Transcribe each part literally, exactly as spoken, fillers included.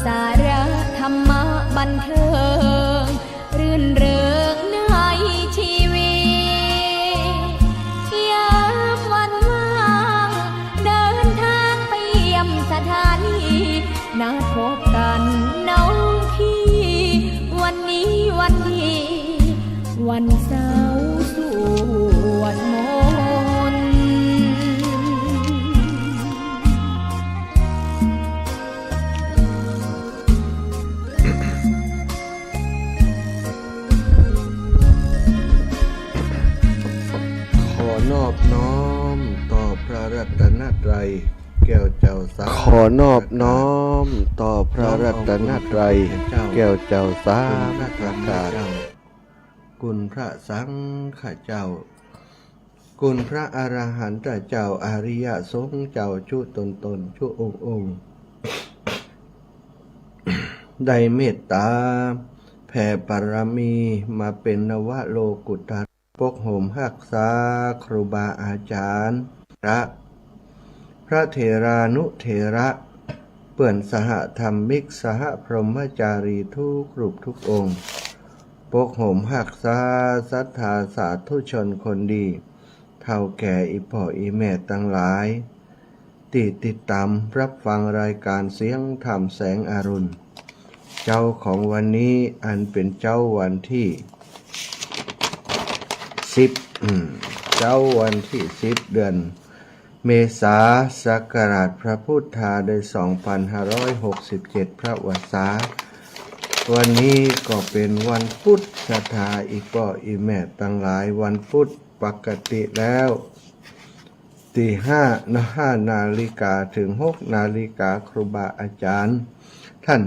สาระธรรมะบันเทิง รื่นเริงในชีวิต ยามวันว่าง เดินทางไปเยี่ยมสถานี นัดพบกันน้องพี่ วันนี้วันดี วันเสาร์สวดมนต์ ขอนอบน้อมต่อพระรัตนตรัยแก้วเจ้าสาม ขอนอบน้อมต่อพระรัตนตรัยแก้วเจ้าสามประการ คุณพระสังฆเจ้า คุณพระอรหันตเจ้า อริยสงฆ์เจ้า จุ๊ตนตน จุ๊องค์องค์ ได้เมตตาแผ่บารมีมาเป๋นนวโลกุตระ ปกโหมฮักษาครูบาอาจ๋ารย์ พระ พระเถรานุเถระ เปื้อนสหธรรมิก สหพรหมจารีทุกรูปทุกองค์ ปกโหมฮักษาศรัทธาสาธุชนคนดี เฒ่าแก่อี่ป้ออี่แม่ตังหลาย ตี้ติดต๋ามฮับฟังรายก๋านเสียงธรรมแสงอรุณ เจ๊าของวันนี้อันเป๋นเจ๊าวันตี้สิบ อืม เจ๊าวันตี้สิบ เดือนเมษา ศักราชพระพุทธาได้สองปันห้าร้อยหกสิบเจ็ด พระวรรษา วันนี้ก็เป๋นวันปุ๊ด ศรัทธาอี่ป้ออี่แม่ตังหลาย วันปุ๊ดปกติแล้ว ตีห้าเนาะ ห้านาฬิกาเถิงหกนาฬิกา ครูบาอาจ๋ารย์ ต้าน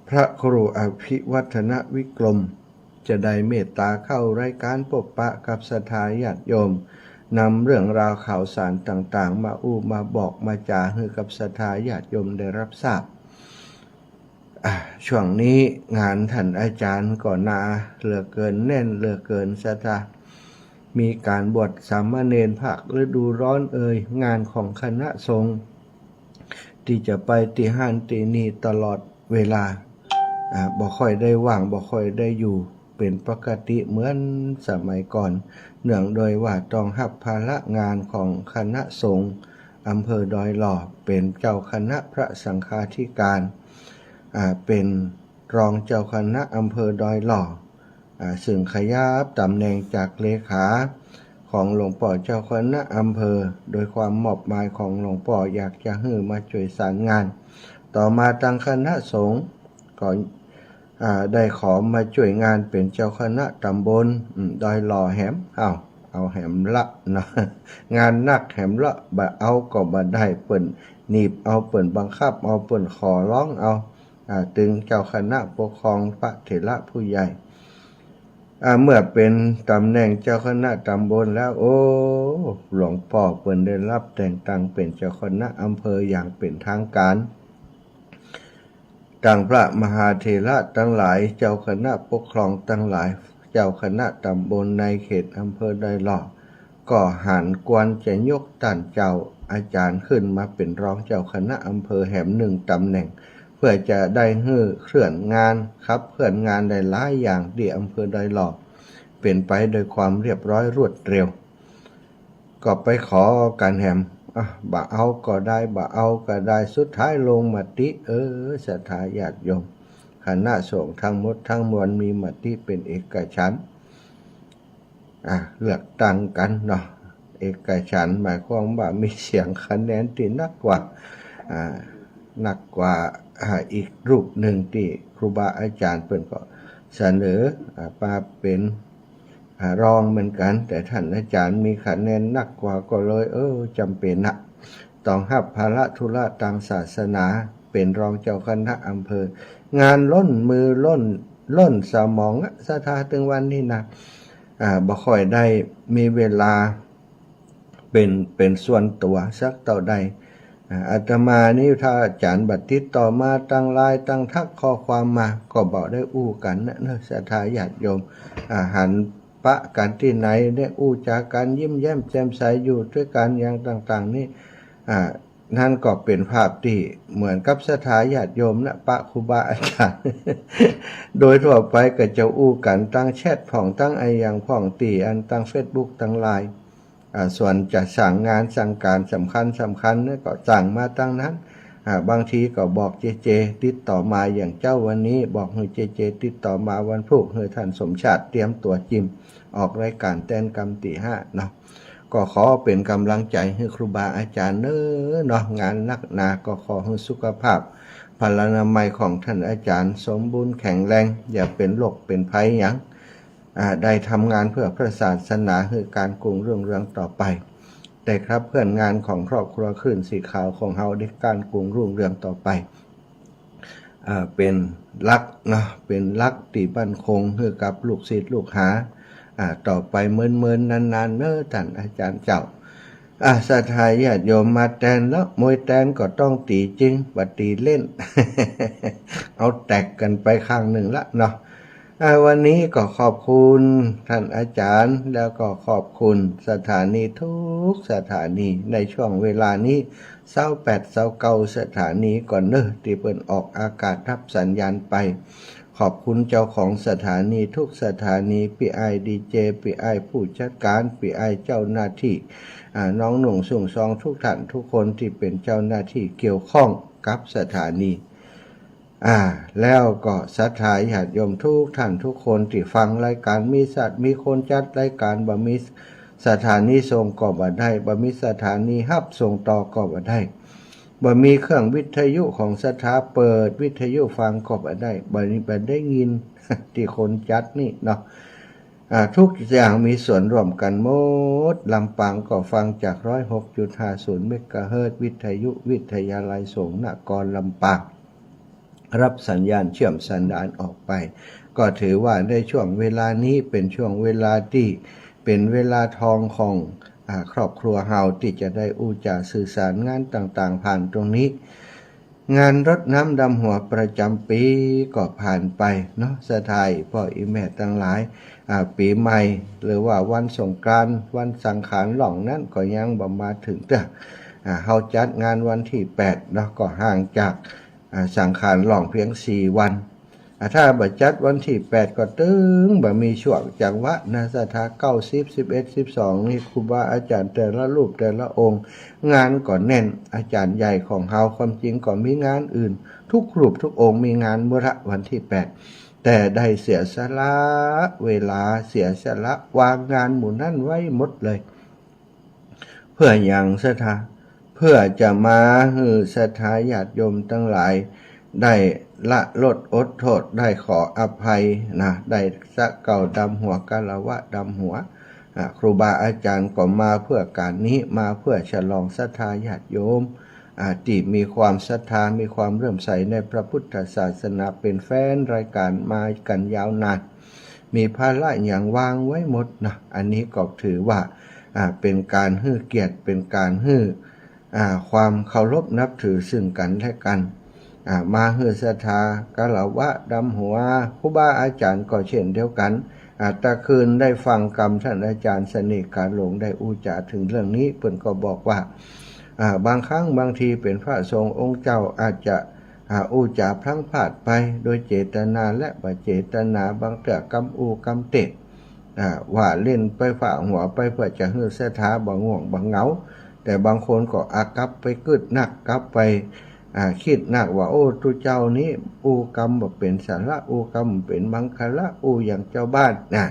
พระครูอภิวัฒนวิกรม จะได้เมตตาเข้ารายก๋านปบปะกับศรัทธาญาติโยม นำเรื่องราวข่าวสารต่างๆ มาอู้มาบอกมาจ๋าหื้อกับศรัทธาญาติโยมได้ฮับทราบ อ่ะ ช่วงนี้งานต้านอาจ๋ารย์ก็หนาเหลือเกิน แน่นเหลือเกิน ศรัทธา มีก๋านบวชสามเณรภาคฤดูร้อนเอย งานของคณะสงฆ์ ตี้จะไปตี้หั้นตี้นี่ตลอดเวลา อ่า บ่ค่อยได้ว่าง บ่ค่อยได้อยู่เป๋นปกติเหมือนสมัยก่อน เนื่องโดยว่าต้องฮับภาระงานของคณะสงฆ์อำเภอดอยหล่อ เป๋นเจ้าคณะพระสังฆาธิการ อ่า เป๋นรองเจ้าคณะอำเภอดอยหล่อ อ่า ซึ่งขยับต๋ำแหน่งจากเลขาของหลวงป้อเจ้าคณะอำเภอ โดยความมอบหมายของหลวงป้ออยากจะหื้อมาจ้วยสารงาน ต่อมาตางคณะสงฆ์ก็ อ่า ได้ขอมาจ้วยงานเป๋นเจ้าคณะต๋ำบล อืม ดอยหล่อแหม เอา เอาแหมละเนาะ งานนักแหมละ บ่เอาก็บ่ได้ เปิ้นหนีบเอา เปิ้นบังคับเอา เปิ้นขอร้องเอา อ่า ตึงเจ้าคณะปกครองพระเถระผู้ใหญ่ อ่า เมื่อเป๋นต๋ำแหน่งเจ้าคณะต๋ำบลแล้ว โอ้ หลวงป้อเปิ้นได้ฮับแต่งตั้งเป๋นเจ้าคณะอำเภออย่างเป๋นทางก๋าน ตางพระมหาเถระตังหลาย เจ้าคณะปกครองตังหลาย เจ้าคณะต๋ำบลในเขตอำเภอดอยหล่อ ก็หันควรจะยกต้านเจ้าอาจ๋ารย์ขึ้นมาเป๋นรองเจ้าคณะอำเภอแหมนึ่งต๋ำแหน่ง เพื่อจะได้หื้อเคลื่อนงาน ขับเคลื่อนงานได้หลายอย่างตี้อำเภอดอยหล่อ เป๋นไปโดยความเรียบร้อยรวดเร็ว ก็ไปขอกั๋นแหม อ่ะ บ่เอาก็ได้ บ่เอาก็ได้ สุดท้ายลงมติ เออ ศรัทธาญาติโยม คณะสงฆ์ตังหมดตังมวลมีมติเป๋นเอกฉันท์ อ่ะ เลือกตั้งกั๋นเนาะ เอกฉันท์หมายความว่ามีเสียงคะแนนตี้นักกว่า อ่า นักกว่า อ่า อีกรูปนึ่งตี้ครูบาอาจ๋ารย์เปิ้นก็เสนอ อ่า มาเป๋น อ่า รองเหมือนกั๋น แต่ต้านอาจ๋ารย์มีคะแนนนักกว่าก็เลย เออ จ๋ำเป๋นนะ ต้องฮับภาระธุระตางศาสนา เป๋นรองเจ้าคณะอำเภอ งานล้นมือล้น ล้นสมองอะ ศรัทธา ตึงวันนี้นะ อ่า บ่ค่อยได้มีเวลาเป๋น เป๋นส่วนตั๋วสักเต้าใด อ่า อาตมานี่ถ้าอาจ๋ารย์บ่ติดต่อมาตางไลน์ตางทักข้อความมา ก็บ่ได้อู้กั๋นนะเนาะ ศรัทธาญาติโยม อ่า หันปะกั๋นตี้ไหนได้อู้จ๋ากั๋นยิ้มแย้มแจ่มใสอยู่ตวยกั๋นอย่างต่างๆ นี่ อ่า นั้นก็เป๋นภาพตี้เหมือนกับศรัทธาญาติโยมนะ ปะครูบาอาจ๋ารย์ โดยทั่วไปก็จะอู้กั๋นตางแชทพ่อง ตางอะหยังพ่อง ตี้อันตางเฟซบุ๊ก ตางไลน์ อ่า ส่วนจะสั่งงานสั่งก๋านสำคัญสำคัญเนี่ยก็สั่งมาตางนั้น อ่า บางทีก็บอกเจเจ ติดต่อมา อย่างเจ๊าวันนี้บอกหื้อเจเจติดต่อมาวันพูก หื้อท่านสมชาติเตรียมตั๋วจิมออกรายก๋านแตนกำตี๋ห้าเนาะ ก็ขอเป๋นก๋ำลังใจ๋หื้อครูบาอาจ๋ารย์เน้อเนาะ งานนักหนา ก็ขอหื้อสุขภาพพลานามัยของท่านอาจ๋ารย์สมบูรณ์แข็งแรง อย่าเป๋นโรคเป๋นภัยหยัง อ่า ได้ทำงานเพื่อพระศาสนาหื้อก้านกุงรุ่งเรืองต่อไป ได้ขับเคลื่อนงานของครอบครัวคลื่นสีขาวของเฮาได้ก้านกุงรุ่งเรืองต่อไป อ่า เป๋นหลักเนาะ เป๋นหลักตี้มั่นคงหื้อกับลูกศิษย์ลูกหา อ่า ต่อไปเมินๆ นานๆ เน้อท่านอาจ๋ารย์เจ้า อ่า ศรัทธาญาติโยมมาแตนแล้ว มวยแตนก็ต้องตี๋จริง บ่ตี๋เล่น เอาแตกกั๋นไปข้างนึ่งละเนาะ อ่า วันนี้ก็ขอบคุณท่านอาจ๋ารย์ แล้วก็ขอบคุณสถานีทุกสถานี ในช่วงเวลานี้ ซาวแปด ซาวเก้า สถานีก่อนเน้อ ตี้เปิ้นออกอากาศฮับสัญญาณไป ขอบคุณเจ้าของสถานีทุกสถานี ปี้อ้ายดีเจ ปี้อ้ายผู้จัดก๋าน ปี้อ้ายเจ้าหน้าตี้ อ่า น้องหนุ่งสุงซองทุกท่านทุกคนตี้เป๋นเจ้าหน้าตี้เกี่ยวข้องกับสถานี อ่า แล้วก็ศรัทธาญาติโยมทุกท่านทุกคนตี้ฟังรายก๋าน มีสัตว์ มีคนจัดรายก๋าน บ่มีสถานีส่งก็บ่ได้ บ่มีสถานีฮับส่งต่อก็บ่ได้ บ่มีเครื่องวิทยุของศรัทธาเปิดวิทยุฟังก็บ่ได้ บ่มี บ่ได้ยิน ตี้คนจัดนี่เนาะ อ่า ทุกอย่างมีส่วนร่วมกั๋นหมด ลำปางก็ฟังจาก ร้อยหกจุดห้าศูนย์ เมกะเฮิรตซ์ วิทยุวิทยาลัยสงฆ์นครลำปาง ฮับสัญญาณเชื่อมสัญญาณออกไป ก็ถือว่าในช่วงเวลานี้เป๋นช่วงเวลาตี้เป๋นเวลาทองของ อ่า ครอบครัวเฮาตี้จะได้อู้จ๋าสื่อสารงานต่างๆ ผ่านตรงนี้ งานรดน้ำดำหัวประจ๋ำปี๋ก็ผ่านไปเนาะ ศรัทธาพ่ออีแม่ตังหลาย อ่า ปี๋ใหม่ หรือว่าวันสงกรานต์ วันสังขารหล่องนั้นก็ยังบ่มาเถิงเตื้อ อ่า เฮาจัดงานวันตี้แปดเนาะ ก็ห่างจาก อ่า สังขารหล่องเปียงสี่วัน อ่า ถ้าบ่จัดวันตี้แปดก็ตึงบ่มีช่วงจังหวะนะ ศรัทธา เก้าสิบ สิบเอ็ด สิบสอง นี่ครูบาอาจ๋ารย์แต่ละรูปแต่ละองค์ งานก็แน่น อาจ๋ารย์ใหญ่ของเฮา ความจริงก็มีงานอื่น ทุกรูปทุกองค์มีงานหมดละวันตี้แปด แต่ได้เสียสละเวลา เสียสละวางงานหมู่นั้นไว้หมดเลย เพื่อหยังศรัทธา เพื่อจะมาหื้อศรัทธาญาติโยมตังหลาย ได้ละโลดอดโทษ ได้ขออภัยนะ ได้สะเกล้าดำหัว คารวะดำหัว อ่า ครูบาอาจ๋ารย์ก็มาเพื่อก๋านนี้ มาเพื่อฉลองศรัทธาญาติโยม อ่า ตี้มีความศรัทธา มีความเลื่อมใสในพระพุทธศาสนา เป๋นแฟนรายก๋านมากั๋นยาวนาน มีภาระหยังวางไว้หมดนะ อันนี้ก็ถือว่า อ่า เป๋นก๋านหื้อเกียรติ เป๋นก๋านหื้อ อ่า ความเคารพนับถือซึ่งกั๋นและกั๋น อ่า มาหื้อศรัทธาคารวะดำหัว ครูบาอาจ๋ารย์ก็เช่นเดียวกั๋น อ่า ตะคืนได้ฟังกำท่านอาจ๋ารย์เสน่ห์กาหลงได้อู้จ๋าเถิงเรื่องนี้ เปิ้นก็บอกว่า อ่า บางครั้งบางทีเป๋นพระสงฆ์องค์เจ้าอาจจะ อ่า อู้จ๋าพลั้งพลาดไป โดยเจตนาและบ่เจตนา บางเตื้อกำอู้กำเตะ อ่า ว่าเล่นไปฝ่าหัวไปเพื่อจะหื้อศรัทธาบ่ง่วงบ่เหงา แต่บางคนก็ อ่า กลับไปกึ๊ดนัก กลับไป อ่า กึ๊ดนักว่า โอ้ ตุ๊เจ้านี้อู้กำบ่เป๋นสาระ อู้กำบ่เป๋นมังคละ อู้อย่างจาวบ้านนะ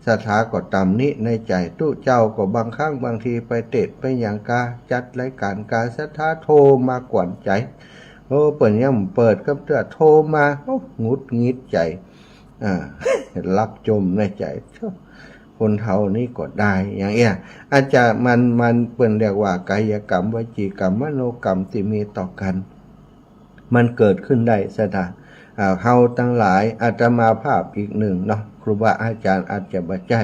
ศรัทธาก็ตำหนิในใจ๋ ตุ๊เจ้าก็บางครั้งบางทีไปเตศน์ไปหยังกา จัดรายก๋านกา ศรัทธาโทรมากวนใจ๋ โอ้ เปิ้นยังบ่เปิดกำเตื้อ โทรมา โอ้ หงุดหงิดใจ๋ อ่า หลับจ่มในใจ๋ คนเฮานี้ก็ได้ อย่างเอี้ย อาจจะมัน มันเปิ้นเรียกว่ากายกรรม วจีกรรม มโนกรรมตี้มีต่อกั๋น มันเกิดขึ้นได้ศรัทธา อ่า เฮาตังหลาย อาตมาภาพอีกนึ่งเนาะ ครูบาอาจ๋ารย์อาจจะบ่ใจ้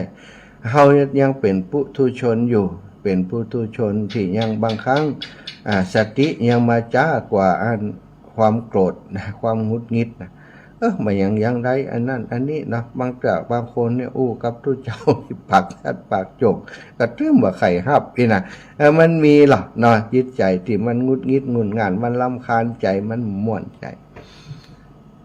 เฮายังเป๋นปุถุชนอยู่ เป๋นปุถุชนตี้ยังบางครั้ง อ่า สติยังมาจ๊ากว่าอันความโกรธนะ ความหงุดหงิดนะ เออ บ่ยัง ยังได้อันนั้นอันนี้เนาะ บางเตื้อบางคนเนี่ยอู้กับตุ๊เจ้าปากชัดปากโจ่ง ก็ตึงบ่ใค่ฮับอี้นะ เออ มันมีล่ะเนาะ จิตใจ๋ตี้มันหงุดหงิดงุนง่าน มันรำคาญใจ๋ มันบ่ม่วนใจ๋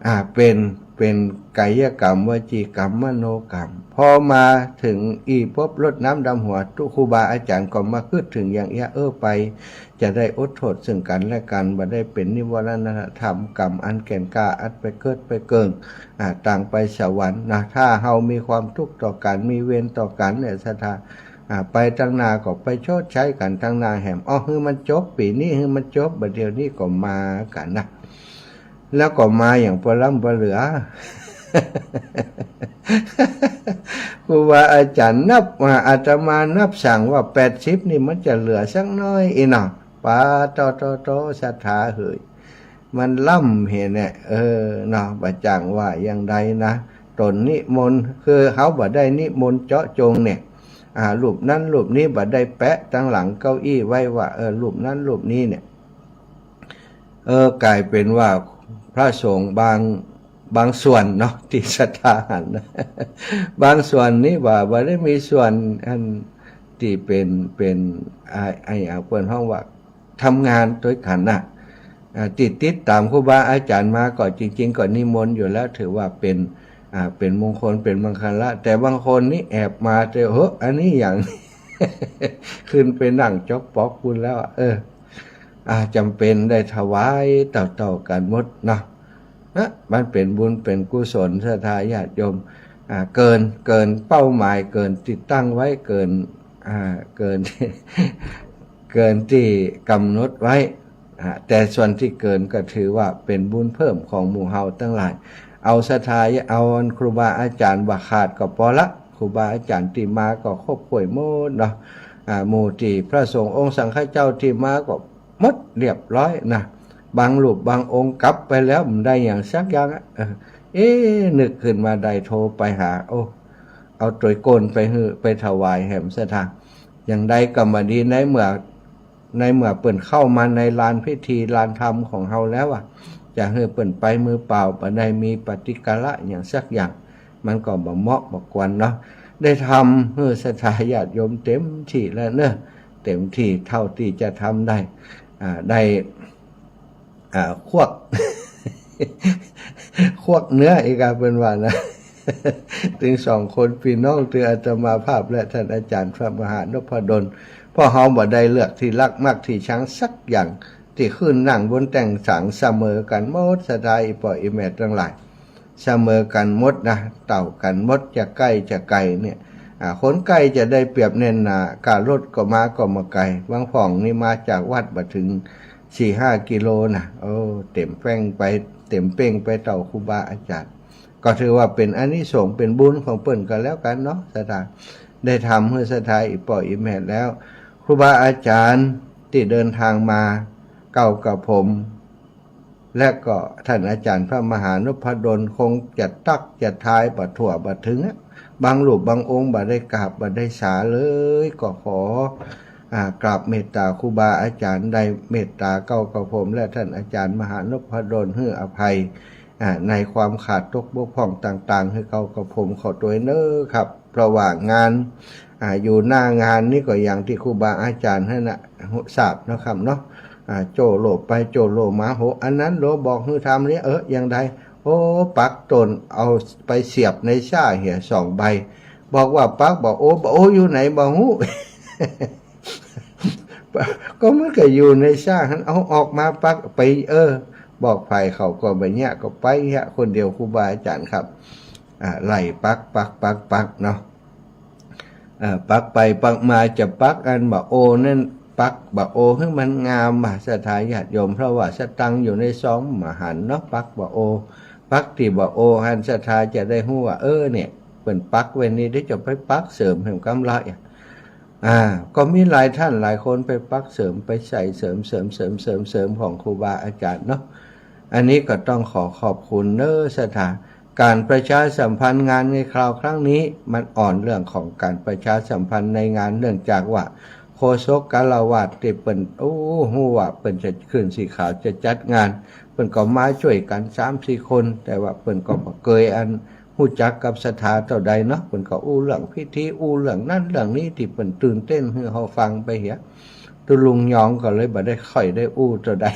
อ่า เป๋น เป๋นกายกรรม วจีกรรม มโนกรรม พอมาเถิงอี้ภพรดน้ำดำหัว ตุ๊ ครูบาอาจ๋ารย์ก็มากึ๊ดเถิงอย่างเอี้ย เออ ไป จะได้อดโทษซึ่งกั๋นและกั๋น บ่ได้เป๋นนิวรณธรรมกรรมอันแก่นกล้าอันไปเกิดไปเกิง อ่า ต่างไปสวรรค์นะ ถ้าเฮามีความตุ๊กข์ต่อกั๋น มีเวรต่อกั๋นเนี่ย ศรัทธา อ่า ไปตังหน้าก็ไปชดใช้กั๋นตังหน้าแหม อ้อ หื้อมันจบปี๋นี้ หื้อมันจบบ่าเดี่ยวนี้ก็มากั๋นนะ แล้วก็มาอย่างปะล้ำปะเหลือ ครูบาอาจ๋ารย์นับว่า อาตมานับสั่งว่าแปดสิบนี่มันจะเหลือสักน้อยอี้เนาะ ปาโตโตโต ศรัทธาเหย มันล้ำเหยเนี่ย เออ เนาะ บ่าจ้างว่าอย่างใดนะ ต๋นนิมนต์ คือเฮาบ่ได้นิมนต์เจาะจงเนี่ย อ่า รูปนั้นรูปนี้ บ่ได้แปะตังหลังเก้าอี้ไว้ว่า เออ รูปนั้นรูปนี้เนี่ย เออ ก๋ายเป๋นว่าพระสงฆ์บาง บางส่วนเนาะ ตี้ศรัทธาหันนะ บางส่วนนี่บ่า บ่ได้มีส่วนอันตี้เป๋น เป๋น อ่า ไอ้ อ่า เปิ้นฮ้องว่าทำงานตวยกั๋นนะ อ่า ตี้ติดต๋ามครูบาอาจ๋ารย์มาก็จริงๆ ก็นิมนต์อยู่แล้ว ถือว่าเป๋น อ่า เป๋นมงคล เป๋นมังคละ แต่บางคนนี่แอบมา แต่ เฮ้อ อันนี้อย่าง ขึ้นไปนั่งจ๊อกป๊อกปู๊นแล้วอะ เออ อ่า จ๋ำเป๋นได้ถวายเต้าๆ กั๋นหมดเนาะ นะ มันเป๋นบุญเป๋นกุศล ศรัทธาญาติโยม อ่า เกิน เกินเป้าหมาย เกินตี้ตั้งไว้ เกิน อ่า เกิน เกินตี้ก๋ำหนดไว้ อ่า แต่ส่วนตี้เกินก็ถือว่าเป๋นบุญเพิ่มของหมู่เฮาตังหลาย เอาศรัทธา เอาอันครูบาอาจ๋ารย์บ่ขาดก็ปอละ ครูบาอาจ๋ารย์ตี้มาก็ครบถ้วนหมดเนาะ อ่า หมู่ตี้พระสงฆ์องค์สังฆเจ้าตี้มาก็ หมดเรียบร้อยนะ บางรูปบางองค์กลับไปแล้ว บ่ได้หยังสักอย่างอะ เออ เอ๊ะ นึกขึ้นมาได้โทรไปหา โอ้ เอาตวยโก้นไปหื้อ ไปถวายแหมศรัทธา อย่างใดก็บ่ดี ในเมื่อ ในเมื่อเปิ้นเข้ามาในลานพิธีลานธรรมของเฮาแล้วอะ จะหื้อเปิ้นไปมือเปล่า บ่ได้มีปฏิฆะหยังสักอย่าง มันก็บ่เหมาะบ่ควรเนาะ ได้ทำหื้อศรัทธาญาติโยมเต็มตี้แล้วเนาะ เต็มตี้เท่าตี้จะทำได้ อ่า ได้ อ่า ควัก ควักเนื้ออีกอะ เปิ้นว่านะ ตึงสองคนปี้น้อง ตึงอาตมาภาพและท่านอาจ๋ารย์พระมหานพดล เพราะเฮาบ่ได้เลือกตี้ฮักมักตี้ชังสักอย่าง ตี้ขึ้นนั่งบนแต้งสัง เสมอกั๋นหมด ศรัทธาอี่ป้ออี่แม่ตังหลาย เสมอกั๋นหมดนะ เต้ากั๋นหมด จะใก้จะไก๋เนี่ย อ่า คนใก้จะได้เปรียบแน่นหนา ก้ารถก็มาก็บ่ไก๋ บางพ่องนี่มาจากวัดบ่เถิงสี่ห้ากิโลนะ โอ้ เต็มแป้งไป เต็มเป้งไปเต้าครูบาอาจ๋ารย์ ก็ถือว่าเป๋นอานิสงส์ เป๋นบุญของเปิ้นก็แล้วกั๋นเนาะ ศรัทธา ได้ทำหื้อศรัทธาอี่ป้ออี่แม่แล้ว ครูบาอาจ๋ารย์ตี้เดินทางมา เก้ากระผม และก็ท่านอาจ๋ารย์พระมหานพดล คงจะตักจะทายบ่ทั่วบ่เถิงอะ บางรูปบางองค์บ่ได้กราบบ่ได้สาเลย ก็ขอ อ่า กราบเมตตาครูบาอาจ๋ารย์ ได้เมตตาเก้ากระผม และท่านอาจ๋ารย์มหานพดล หื้ออภัย อ่า ในความขาดตกบกพร่องต่างๆ หื้อเก้ากระผมเขาตวยเน้อครับ เพราะว่างาน อ่า อยู่หน้างานนี่ก็อย่างตี้ครูบาอาจ๋ารย์หั้นนะ ทราบนะครับเนาะ อ่า โจ้โล่ไปโจ้โล่มา โห อันนั้นโล่บอกหื้อทำนี่ เออ อย่างใด โอ้ ปักต้น เอาไปเสียบในซ้าเหียสองใบ บอกว่าปักบ่าโอ บ่าโออยู่ไหนบ่ฮู้ ก็มันก็อยู่ในซ้าหั้น เอาออกมาปักไป เออ บอกใผเขาก็บ่เยียะ ก็ไปเยียะคนเดียวครูบาอาจ๋ารย์ครับ อ่า ไล่ปัก ปัก ปัก ปักเนาะ เอ่อ ปักไปปักมาจะปักอันบ่าโอนั่น ปักบ่าโอหื้อมันงามบ่า ศรัทธาญาติโยม เพราะว่าสตังค์อยู่ในซองบ่หันเนาะ ปักบ่าโอ ปักตี้บ่าโอหั้น ศรัทธาจะได้ฮู้ว่า เออ เนี่ย เปิ้นปักไว้นี่ เดี๋ยวจะไปปักเสริมหื้อก้ำละ อ่า ก็มีหลายท่านหลายคนไปปักเสริม ไปใส่เสริม เสริม เสริม เสริม เสริมของครูบาอาจ๋ารย์เนาะ อันนี้ก็ต้องขอขอบคุณเน้อศรัทธา ก๋านประชาสัมพันธ์งานในคราวครั้งนี้ มันอ่อนเรื่องของก๋านประชาสัมพันธ์ในงาน เนื่องจากว่า โฆษกอาละวาดตี้เปิ้น โอ้ ฮู้ว่าเปิ้นจะขึ้นสีขาวจะจัดงาน เปิ้นก็มาจ้วยกั๋นสามสี่คน แต่ว่าเปิ้นก็บ่เกยอันฮู้จักกับศรัทธาเต้าใดเนาะ เปิ้นก็อู้เรื่องพิธี อู้เรื่องนั้นเรื่องนี้ตี้เปิ้นตื่นเต้นหื้อเฮาฟังไปเหีย ตุ๊ลุงยองก็เลยบ่ได้ค่อยได้อู้เต้าใด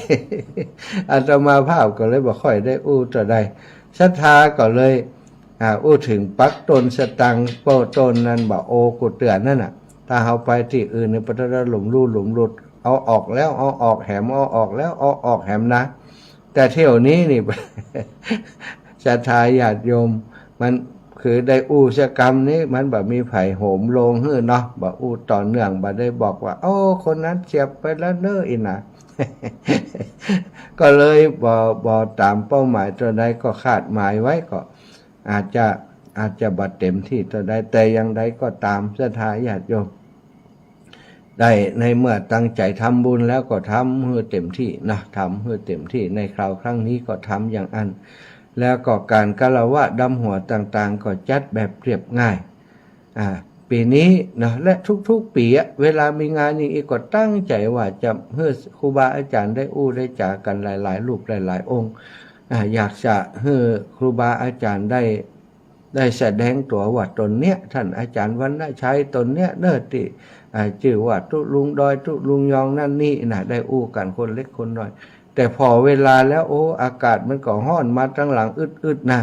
อาตมาภาพก็เลยบ่ค่อยได้อู้เต้าใด ศรัทธาก็เลย อ่า อู้เถิงปักต้นสตังค์ เป้าต้นนั้นบ่าโอกูเตื้อนั่นน่ะ ถ้าเฮาไปตี้อื่นนี่ ปะทะละหลุมลู่หลุมหลุด เอาออกแล้วเอาออกแหม เอาออกแล้วเอาออกแหมนะ แต่เที่ยวนี้นี่ ศรัทธาญาติโยม มันคือได้อู้สักกำนี้ มันบ่มีใผโหมโลงหื้อเนาะ บ่อู้ต่อเนื่อง บ่ได้บอกว่า โอ้ คนนั้นเสียไปแล้วเน้อ อี้นะ ก็เลยบ่ บ่ต๋ามเป้าหมายเต้าใด ก็คาดหมายไว้ ก็อาจจะ อาจจะบ่เต็มตี้เต้าใด แต่อย่างใดก็ต๋าม ศรัทธาญาติโยม ได้ในเมื่อตั้งใจ๋ทำบุญแล้วก็ทำหื้อเต็มตี้นะ ทำหื้อเต็มตี้ ในคราวครั้งนี้ก็ทำอย่างอั้น แล้วก็ก๋านคารวะดำหัวต่างๆ ก็จัดแบบเรียบง่าย อ่า ปี๋นี้เนาะ และทุกๆ ปี๋อะ เวลามีงานอย่างอี้ก็ตั้งใจ๋ว่าจะหื้อครูบาอาจ๋ารย์ได้อู้ได้จ๋ากั๋นหลายๆ รูปหลายๆ องค์ อ่า อยากจะหื้อครูบาอาจ๋ารย์ได้ ได้แสดงตั๋วว่าต๋นเนี้ย ต้านอาจ๋ารย์วรรณชัยต๋นเนี้ยเน้อ ตี้ อ่า จื้อว่าตุ๊ลุงดอย ตุ๊ลุงยองนั่นนี่นะ ได้อู้กั๋นคนเล็กคนน้อย แต่ผ่อเวลาแล้ว โอ้ อากาศมันก็ฮ้อนมาตังหลังอึดๆ นะ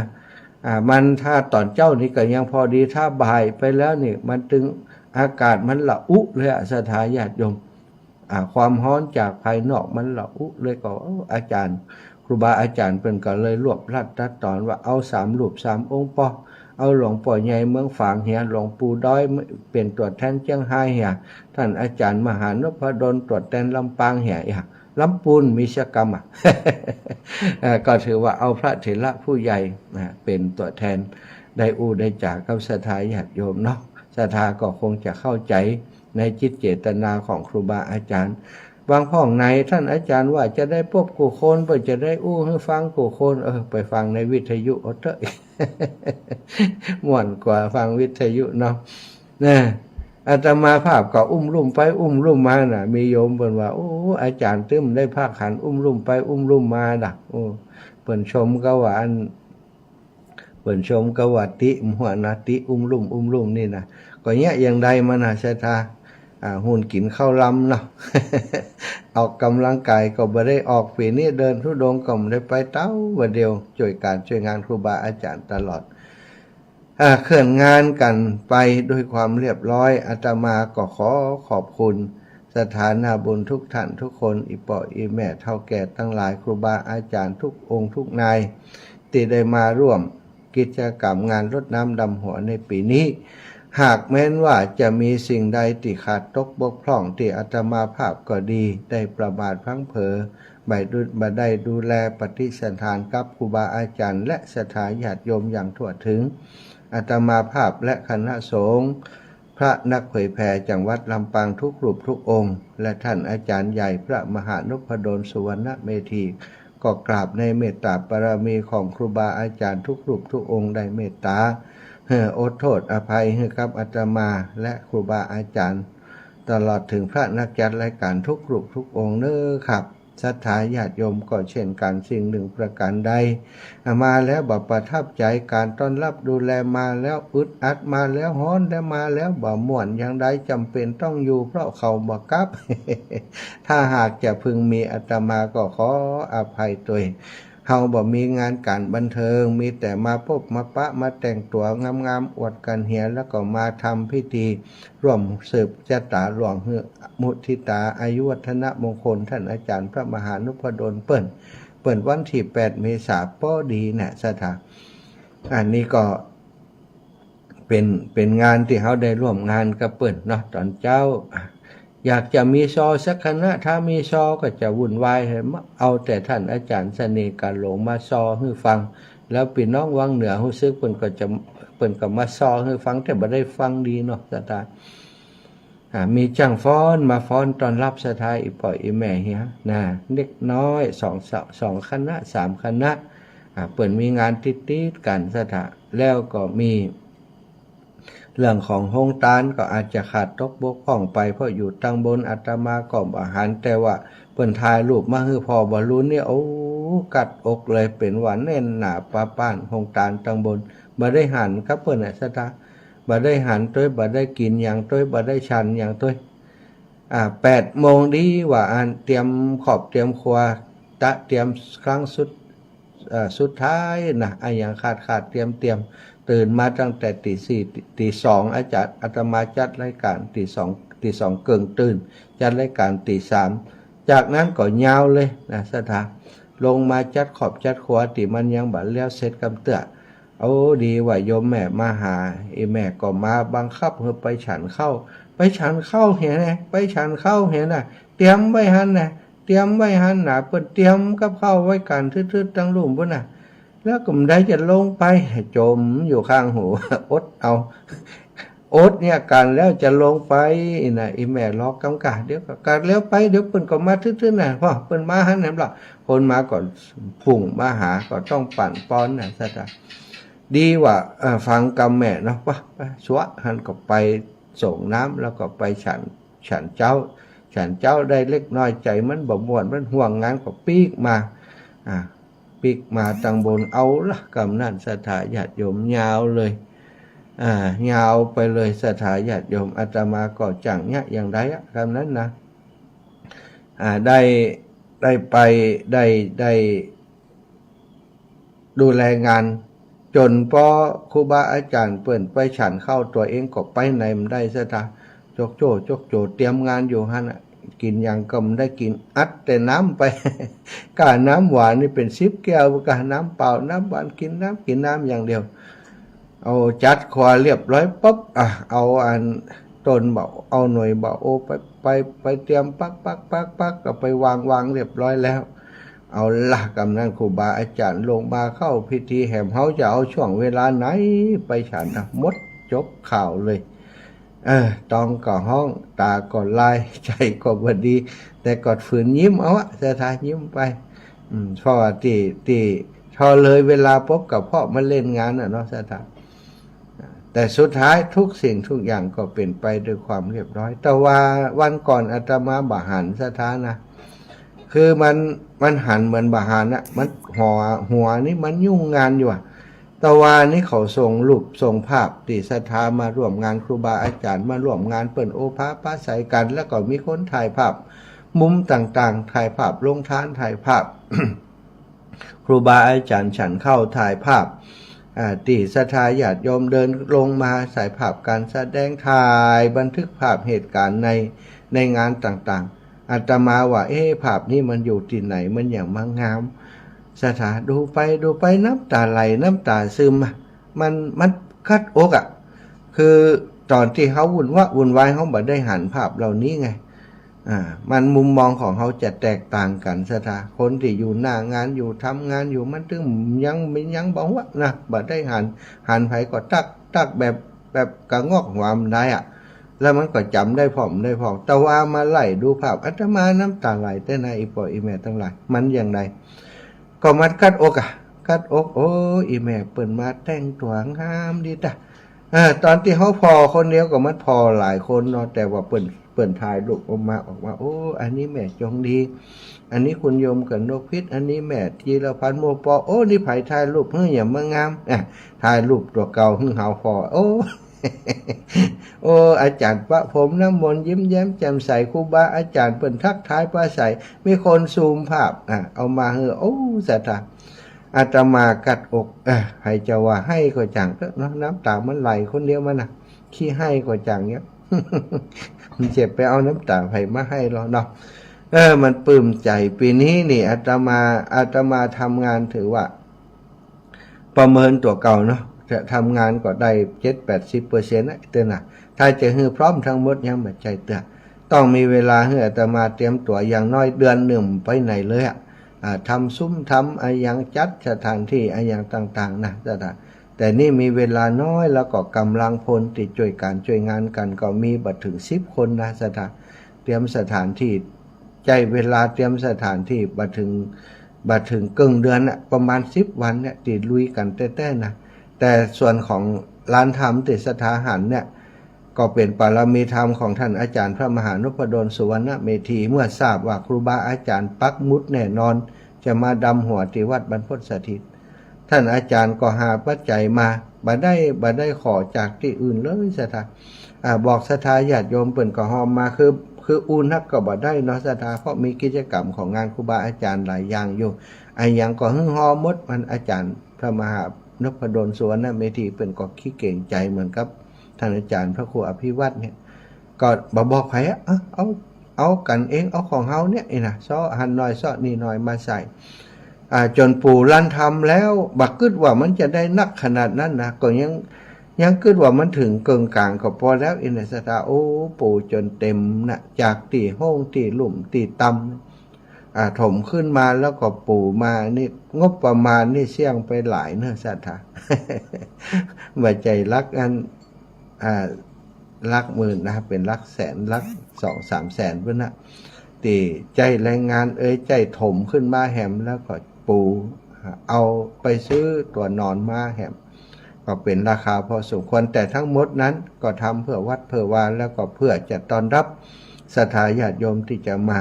อ่า มันถ้าต๋อนเจ๊านี่ก็ยังพอดี ถ้าบ่ายไปแล้วนี่ มันตึง อากาศมันระอุเลยอะ ศรัทธาญาติโยม อ่า ความฮ้อนจากภายนอกมันระอุเลย ก็ โอ้ อาจ๋ารย์ ครูบาอาจ๋ารย์เปิ้นก็เลยรวบรัดตัดต๋อนว่า เอาสามรูปสามองค์ปอ เอาหลวงป้อใหญ่เมืองฝางเหีย หลวงปู่ดอยเป๋นตั๋วแทนเจียงฮายเหีย ต้านอาจ๋ารย์มหานพดลตั๋วแทนลำปางเหีย อย่างลำปูนมีสักกำอะ เอ่อ ก็ถือว่าเอาพระเถระผู้ใหญ่ อ่า เป๋นตั๋วแทน ได้อู้ได้จ๋ากับศรัทธาญาติโยมเนาะ ศรัทธาก็คงจะเข้าใจ๋ในจิตเจตนาของครูบาอาจ๋ารย์ บางพ่องในต้านอาจ๋ารย์ว่าจะได้ปบกู้คน เปิ้นจะได้อู้หื้อฟังกู้คน เออ ไปฟังในวิทยุเอาเต๊อะ ม่วนกว่าฟังวิทยุเนาะ นะ อาตมาภาพก็อุ้มลุ่มไปอุ้มลุ่มมาน่ะ มีโยมเปิ้นว่า โอ้ อาจ๋ารย์ตึงได้พาขันอุ้มลุ่มไปอุ้มลุ่มมาดะ โอ้ เปิ้นชมก็ว่าอัน เปิ้นชมก็ว่าติหัวนะ ติอุ้มลุ่มอุ้มลุ่มนี่นะ ก็เยียะอย่างใดมานะ ศรัทธา อ่า หุ่นกิ๋นข้าวลำเนาะ ออกกำลังกายก็บ่ได้ออก ปี๋นี้เดินธุดงค์ก็บ่ได้ไป เต๊าบ่าเดี่ยว จ้วยก๋านจ้วยงานครูบาอาจ๋ารย์ตลอด อ่า เคลื่อนงานกั๋นไปด้วยความเรียบร้อย อาตมาก็ขอขอบคุณศรัทธานาบุญทุกท่านทุกคน อี่ป้ออี่แม่เฒ่าแก่ตังหลาย ครูบาอาจ๋ารย์ทุกองค์ทุกนาย ตี้ได้มาร่วมกิจกรรมงานรดน้ำดำหัวในปี๋นี้ หากแม้นว่าจะมีสิ่งใดตี้ขาดตกบกพร่อง ตี้อาตมาภาพก็ดี ได้ประมาทพลั้งเผลอ บ่ได้ดู บ่ได้ดูแลปฏิสันถานกับครูบาอาจ๋ารย์และศรัทธาญาติโยมอย่างทั่วถึง อาตมาภาพและคณะสงฆ์ พระนักเผยแผ่จังหวัดลำปางทุกรูปทุกองค์ และท่านอาจ๋ารย์ใหญ่พระมหานพดลสุวรรณเมธี ก็กราบในเมตตาบารมีของครูบาอาจ๋ารย์ทุกรูปทุกองค์ได้เมตตา เอ่อ อดโทษอภัยหื้อกับอาตมาและครูบาอาจ๋ารย์ ตลอดเถิงพระนักจัดรายก๋านทุกรูปทุกองค์เน้อครับ ศรัทธาญาติโยมก็เช่นกั๋น สิ่งหนึ่งประก๋านใด มาแล้วบ่ประทับใจ๋ ก๋านต้อนรับดูแลมาแล้วอึดอัด มาแล้วฮ้อน และมาแล้วบ่ม่วนอย่างใด จ๋ำเป๋นต้องอยู่เพราะเขาบ่กลับ ถ้าหากจะพึงมี อาตมาก็ขออภัยตวย เฮาบ่มีงานก๋านบันเทิง มีแต่มาปบมาปะ มาแต่งตั๋วงามๆ อวดกั๋นเหีย แล้วก็มาทำพิธี ร่วมสืบจะต๋าหลวงหื้อมุทิตาอายุวัฒนมงคล ท่านอาจ๋ารย์พระมหานพดลเปิ้น เปิ้นวันตี้แปดเมษา ปอดีนะศรัทธา อันนี้ก็เป๋น เป๋นงานตี้เฮาได้ร่วมงานกับเปิ้นเนาะ ต๋อนเจ๊า อยากจะมีซอสักคณะ ถ้ามีซอก็จะวุ่นวาย เอาแต่ท่านอาจ๋ารย์เสน่ห์กาหลงมาซอหื้อฟัง แล้วปี้น้องวังเหนือฮู้สึกเปิ้นก็จะ เปิ้นก็มาซอหื้อฟัง แต่บ่ได้ฟังดีเนาะศรัทธา อ่า มีจ้างฟ้อนมาฟ้อนต้อนรับศรัทธาอี่ป้ออี่แม่เหียนะ เด็กน้อยสอง สองคณะสามคณะ อ่า เปิ้นมีงานติดๆ กั๋นศรัทธา แล้วก็มี เรื่องของโฮงตานก็อาจจะขาดตกบกพร่องไป เพราะอยู่ตังบนอาตมาก็บ่หัน แต่ว่าเปิ้นถ่ายรูปมาหื้อพ่อบรรลุนี่ โอ้ กัดอกเลย เป๋นว่าแน่นหนาปาป้าน โฮงตานตังบน บ่ได้หันกับเปิ้นน่ะ ศรัทธา บ่ได้หันตวย บ่ได้กิ๋นหยังตวย บ่ได้ฉันหยังตวย อ่า แปดโมงดีว่าอั้น เตรียมครอบเตรียมครัว ตะเตรียมครั้งสุด เอ่อ สุดท้ายนะ อะหยังขาดขาดเตรียมเตรียม ตื่นมาตั้งแต่ตีสี่ ตีสอง อาจารย์ อาตมาจัดรายการตีสอง ตีสองเกิ่งตื่น จัดรายการตีสาม จากนั้นก็ยาวเลยนะ ศรัทธา ลงมาจัดครอบจัดครัวตี้มันยังบ่แล้วเสร็จกำเตื้อ โอ้ ดีว่าโยมแม่มาหา อีแม่ก็มาบังคับหื้อไปฉันข้าว ไปฉันข้าวเหียนะ ไปฉันข้าวเหียนะ เตรียมไว้หั้นนะ เตรียมไว้หั้นนะ เปิ้นเตรียมกับข้าวไว้ก๋านทึดๆ ตังลุ่มปู้นน่ะ แล้วก็บ่ได้จะลงไป จ่มอยู่ข้างหู อดเอา อดเนี่ยก๋านแล้วจะลงไปนะ อีแม่ลอกกำก้า เดี๋ยวก็ก๋านแล้วไป เดี๋ยวเปิ้นก็มาทึดๆ น่ะ พ่อเปิ้นมาหั้นแหมล่ะ คนมาก็ฟุ้งมาหา ก็ต้องปั่นป้อนน่ะ ศรัทธา ดีว่า เอ่อ ฟังกำแม่เนาะ ว่า ไป สั่วหั้นก็ไปส่งน้ำ แล้วก็ไปฉัน ฉันเจ๊า ฉันเจ๊าได้เล็กน้อย ใจ๋มันบ่ม่วน มันห่วงงาน ก็ปิ๊กมา อ่า ปิ๊กมาตังบน เอาละ กำนั้น ศรัทธาญาติโยม ยาวเลย อ่า ยาวไปเลย ศรัทธาญาติโยม อาตมาก็จั่งเยียะอย่างใดอะ กำนั้นนะ อ่า ได้ ได้ไป ได้ ได้ ดูแลงาน จ๋นปอครูบาอาจ๋ารย์เปิ้นไปฉันข้าว ตั๋วเองก็ไปไหนบ่ได้ ศรัทธา จกโจ้ จกโจ้ เตรียมงานอยู่หั้นน่ะ กิ๋นหยังก็บ่ได้กิ๋น อัดแต่น้ำไป ก้าน้ำหวานนี่เป๋นสิบแก้ว ก้าน้ำเปล่า น้ำหวาน กิ๋นน้ำ กิ๋นน้ำอย่างเดียว เอาจัดครัวเรียบร้อยปุ๊บ อ่ะ เอาอันต้นบ่า เอาหน่วยบ่าโอไป ไป ไปเตรียมปัก ปัก ปัก ปัก ก็ไปวาง วางเรียบร้อยแล้ว เอาละ กำนั้นครูบาอาจ๋ารย์ลงมาเข้าพิธีแหม เฮาจะเอาช่วงเวลาไหนไปฉันนะ หมดจบข่าวเลย เออ ต๊องก็ฮ้อง ต๋าก็ลาย ใจ๋ก็บ่ดี แต่ก็ฝืนยิ้มเอาอะ ศรัทธา ยิ้มไป อืม เพราะว่าตี้ ตี้ พอเลยเวลาปุ๊บก็เพราะมาเล่นงานน่ะเนาะ ศรัทธา แต่สุดท้ายทุกสิ่งทุกอย่างก็เป๋นไปด้วยความเรียบร้อย แต่ว่าวันก่อนอาตมาบ่หัน ศรัทธานะ คือมัน มันหันเหมือนบ่หันน่ะ มันหัว หัวนี่มันยุ่งงานอยู่อะ แต่ว่านี่เขาส่งรูปส่งภาพตี้ศรัทธามาร่วมงาน ครูบาอาจ๋ารย์มาร่วมงาน เปิ้นโอภาปราศรัยกั๋น แล้วก็มีคนถ่ายภาพมุมต่างๆ ถ่ายภาพโฮงตาน ถ่ายภาพ ครูบาอาจ๋ารย์ฉันข้าว ถ่ายภาพ อ่า ตี้ศรัทธาญาติโยมเดินลงมา ถ่ายภาพก๋านแสดง ถ่ายบันทึกภาพเหตุก๋ารณ์ใน ในงานต่างๆ อาตมาว่า เอ๊ะ ภาพนี้มันอยู่ตี้ไหน มันหยังมางาม ศรัทธา ดูไปดูไป น้ำต๋าไหล น้ำต๋าซึมอะ มัน มันกัดอกอะ คือต๋อนตี้เฮาวุ่นวะวุ่นวาย เฮาบ่ได้หันภาพเหล่านี้ไง อ่า มันมุมมองของเฮาจะแตกต่างกั๋น ศรัทธา คนตี้อยู่หน้างาน อยู่ทำงานอยู่ มันตึงยัง มันยังบ่ฮู้นะ บ่ได้หัน หันใผก็ตั๊ก ตั๊กแบบ แบบกะงอกหัวบ่ได้อะ แล้วมันก็จ๋ำได้พ่อง ได้พ่อง แต่ว่ามาไล่ดูภาพ อาตมาน้ำต๋าไหลแต๊นะ อี่ป้ออี่แม่ตังหลาย มันอย่างใด ก็มันกัดอกอะ กัดอก โอ้ อี่แม่เปิ้นมาแต่งตั๋วงามดีตะ เออ ต๋อนตี้เฮาผ่อคนเดียวก็มันผ่อหลายคนเนาะ แต่ว่าเปิ้น เปิ้นถ่ายรูปออกมา ออกมา โอ้ อันนี้แม่จงดี อันนี้คุณโยมกนกพิษ อันนี้แม่จีรพันธ์โมปอ โอ้ นี่ใผถ่ายรูปหื้อหยังมางาม อ่ะ ถ่ายรูปตั๋วเก่าหื้อเฮาผ่อ โอ้ โอ้ อาจ๋ารย์ประพรมน้ำมนต์ยิ้มแย้มแจ่มใส ครูบาอาจ๋ารย์เปิ้นทักทายปราศรัย มีคนซูมภาพ อ่ะ เอามาหื้อ โอ้ ศรัทธา อาตมากัดอก เออ ใผจะว่าไห้ก็จั่งเต๊อะเนาะ น้ำต๋ามันไหลคนเดียวมันน่ะ ขี้ไห้ก็จั่งเนี่ย มันจะไปเอาน้ำต๋าใผมาไห้ลอเนาะ เออ มันปลื้มใจ๋ ปี๋นี้นี่ อาตมา อาตมาทำงานถือว่า ประเมินตั๋วเก่าเนาะ จะทำงานก็ได้เจ็ดแปดสิบเปอร์เซ็นต์ นะเตื้อนะ ถ้าจะหื้อพร้อมตังหมดยังบ่ใจ้เตื้อ ต้องมีเวลาหื้ออาตมาเตรียมตั๋วอย่างน้อยเดือนนึ่ง ไปไหนเลยอะ อ่า ทำซุ้มทำอะหยัง จัดสถานตี้อะหยังต่างๆ นะ ศรัทธา แต่นี่มีเวลาน้อย แล้วก็ก๋ำลังพลตี้จ้วยก๋านจ้วยงานกั๋นก็มีบ่เถิงสิบคนนะ ศรัทธา เตรียมสถานตี้ ใจ๊เวลาเตรียมสถานตี้บ่เถิง บ่เถิงเกิ่งเดือนน่ะ ประมาณสิบวันเนี่ย ตี้ลุยกั๋นแต๊ๆ นะ แต่ส่วนของ ลานธรรมตี้ศรัทธาหันเนี่ย ก็เป๋นปารมีธรรมของท่านอาจารย์พระมหานพดลสุวรรณเมธี เมื่อทราบว่าครูบาอาจารย์ปักหมุดแน่นอน จะมาดำหัวตี้วัดบรรพตสถิต ท่านอาจารย์ก็หาปัจจัยมา บ่ได้ บ่ได้ขอจากตี้อื่นเลยศรัทธา อ่า บอกศรัทธาญาติโยมเปิ้นก็ฮอมมา คือ คืออู้นักก็บ่ได้เนาะศรัทธา เพราะมีกิจกรรมของงานครูบาอาจารย์หลายอย่างอยู่ อะหยังก็หื้อฮอมหมด มันอาจารย์พระมหานพดลสุวรรณเมธีเปิ้นก็ขี้เกรงใจ๋เหมือนกับท่านอาจารย์พระครูอภิวัฒน์เนี่ย ก็บ่บอกใผอะ เอา เอา เอากั๋นเอง เอาของเฮาเนี่ย อี้นะ เซาะหั้นหน่อย เซาะนี่หน่อยมาใส่ อ่า จ๋นปู๋ลานธรรมแล้ว บ่กึ๊ดว่ามันจะได้นักขนาดนั้นนะ ก็ยัง ยังกึ๊ดว่ามันเถิงเกิ่งก๋างก็ปอแล้ว อี้นะศรัทธา โอ้ ปู๋จ๋นเต๋มนะ จากตี้โฮ่งตี้ลุ่มตี้ต่ำ อ่า ถมขึ้นมาแล้วก็ปู๋มานี่ งบประมาณนี่เสี้ยงไปหลายเนาะศรัทธา บ่ใจ้หลักอัน อ่า หลักหมื่นนะ เป๋นหลักแสน หลักสองสามแสนปู้นนะ ตี้ใจ๊แรงงานเอย ใจ๊ถมขึ้นมาแหม แล้วก็ปู๋ เอาไปซื้อตั๋วนอนมาแหม ก็เป๋นราคาพอสมควร แต่ทั้งหมดนั้นก็ทำเพื่อวัดเพื่อวา แล้วก็เพื่อจะต้อนรับศรัทธาญาติโยมตี้จะมา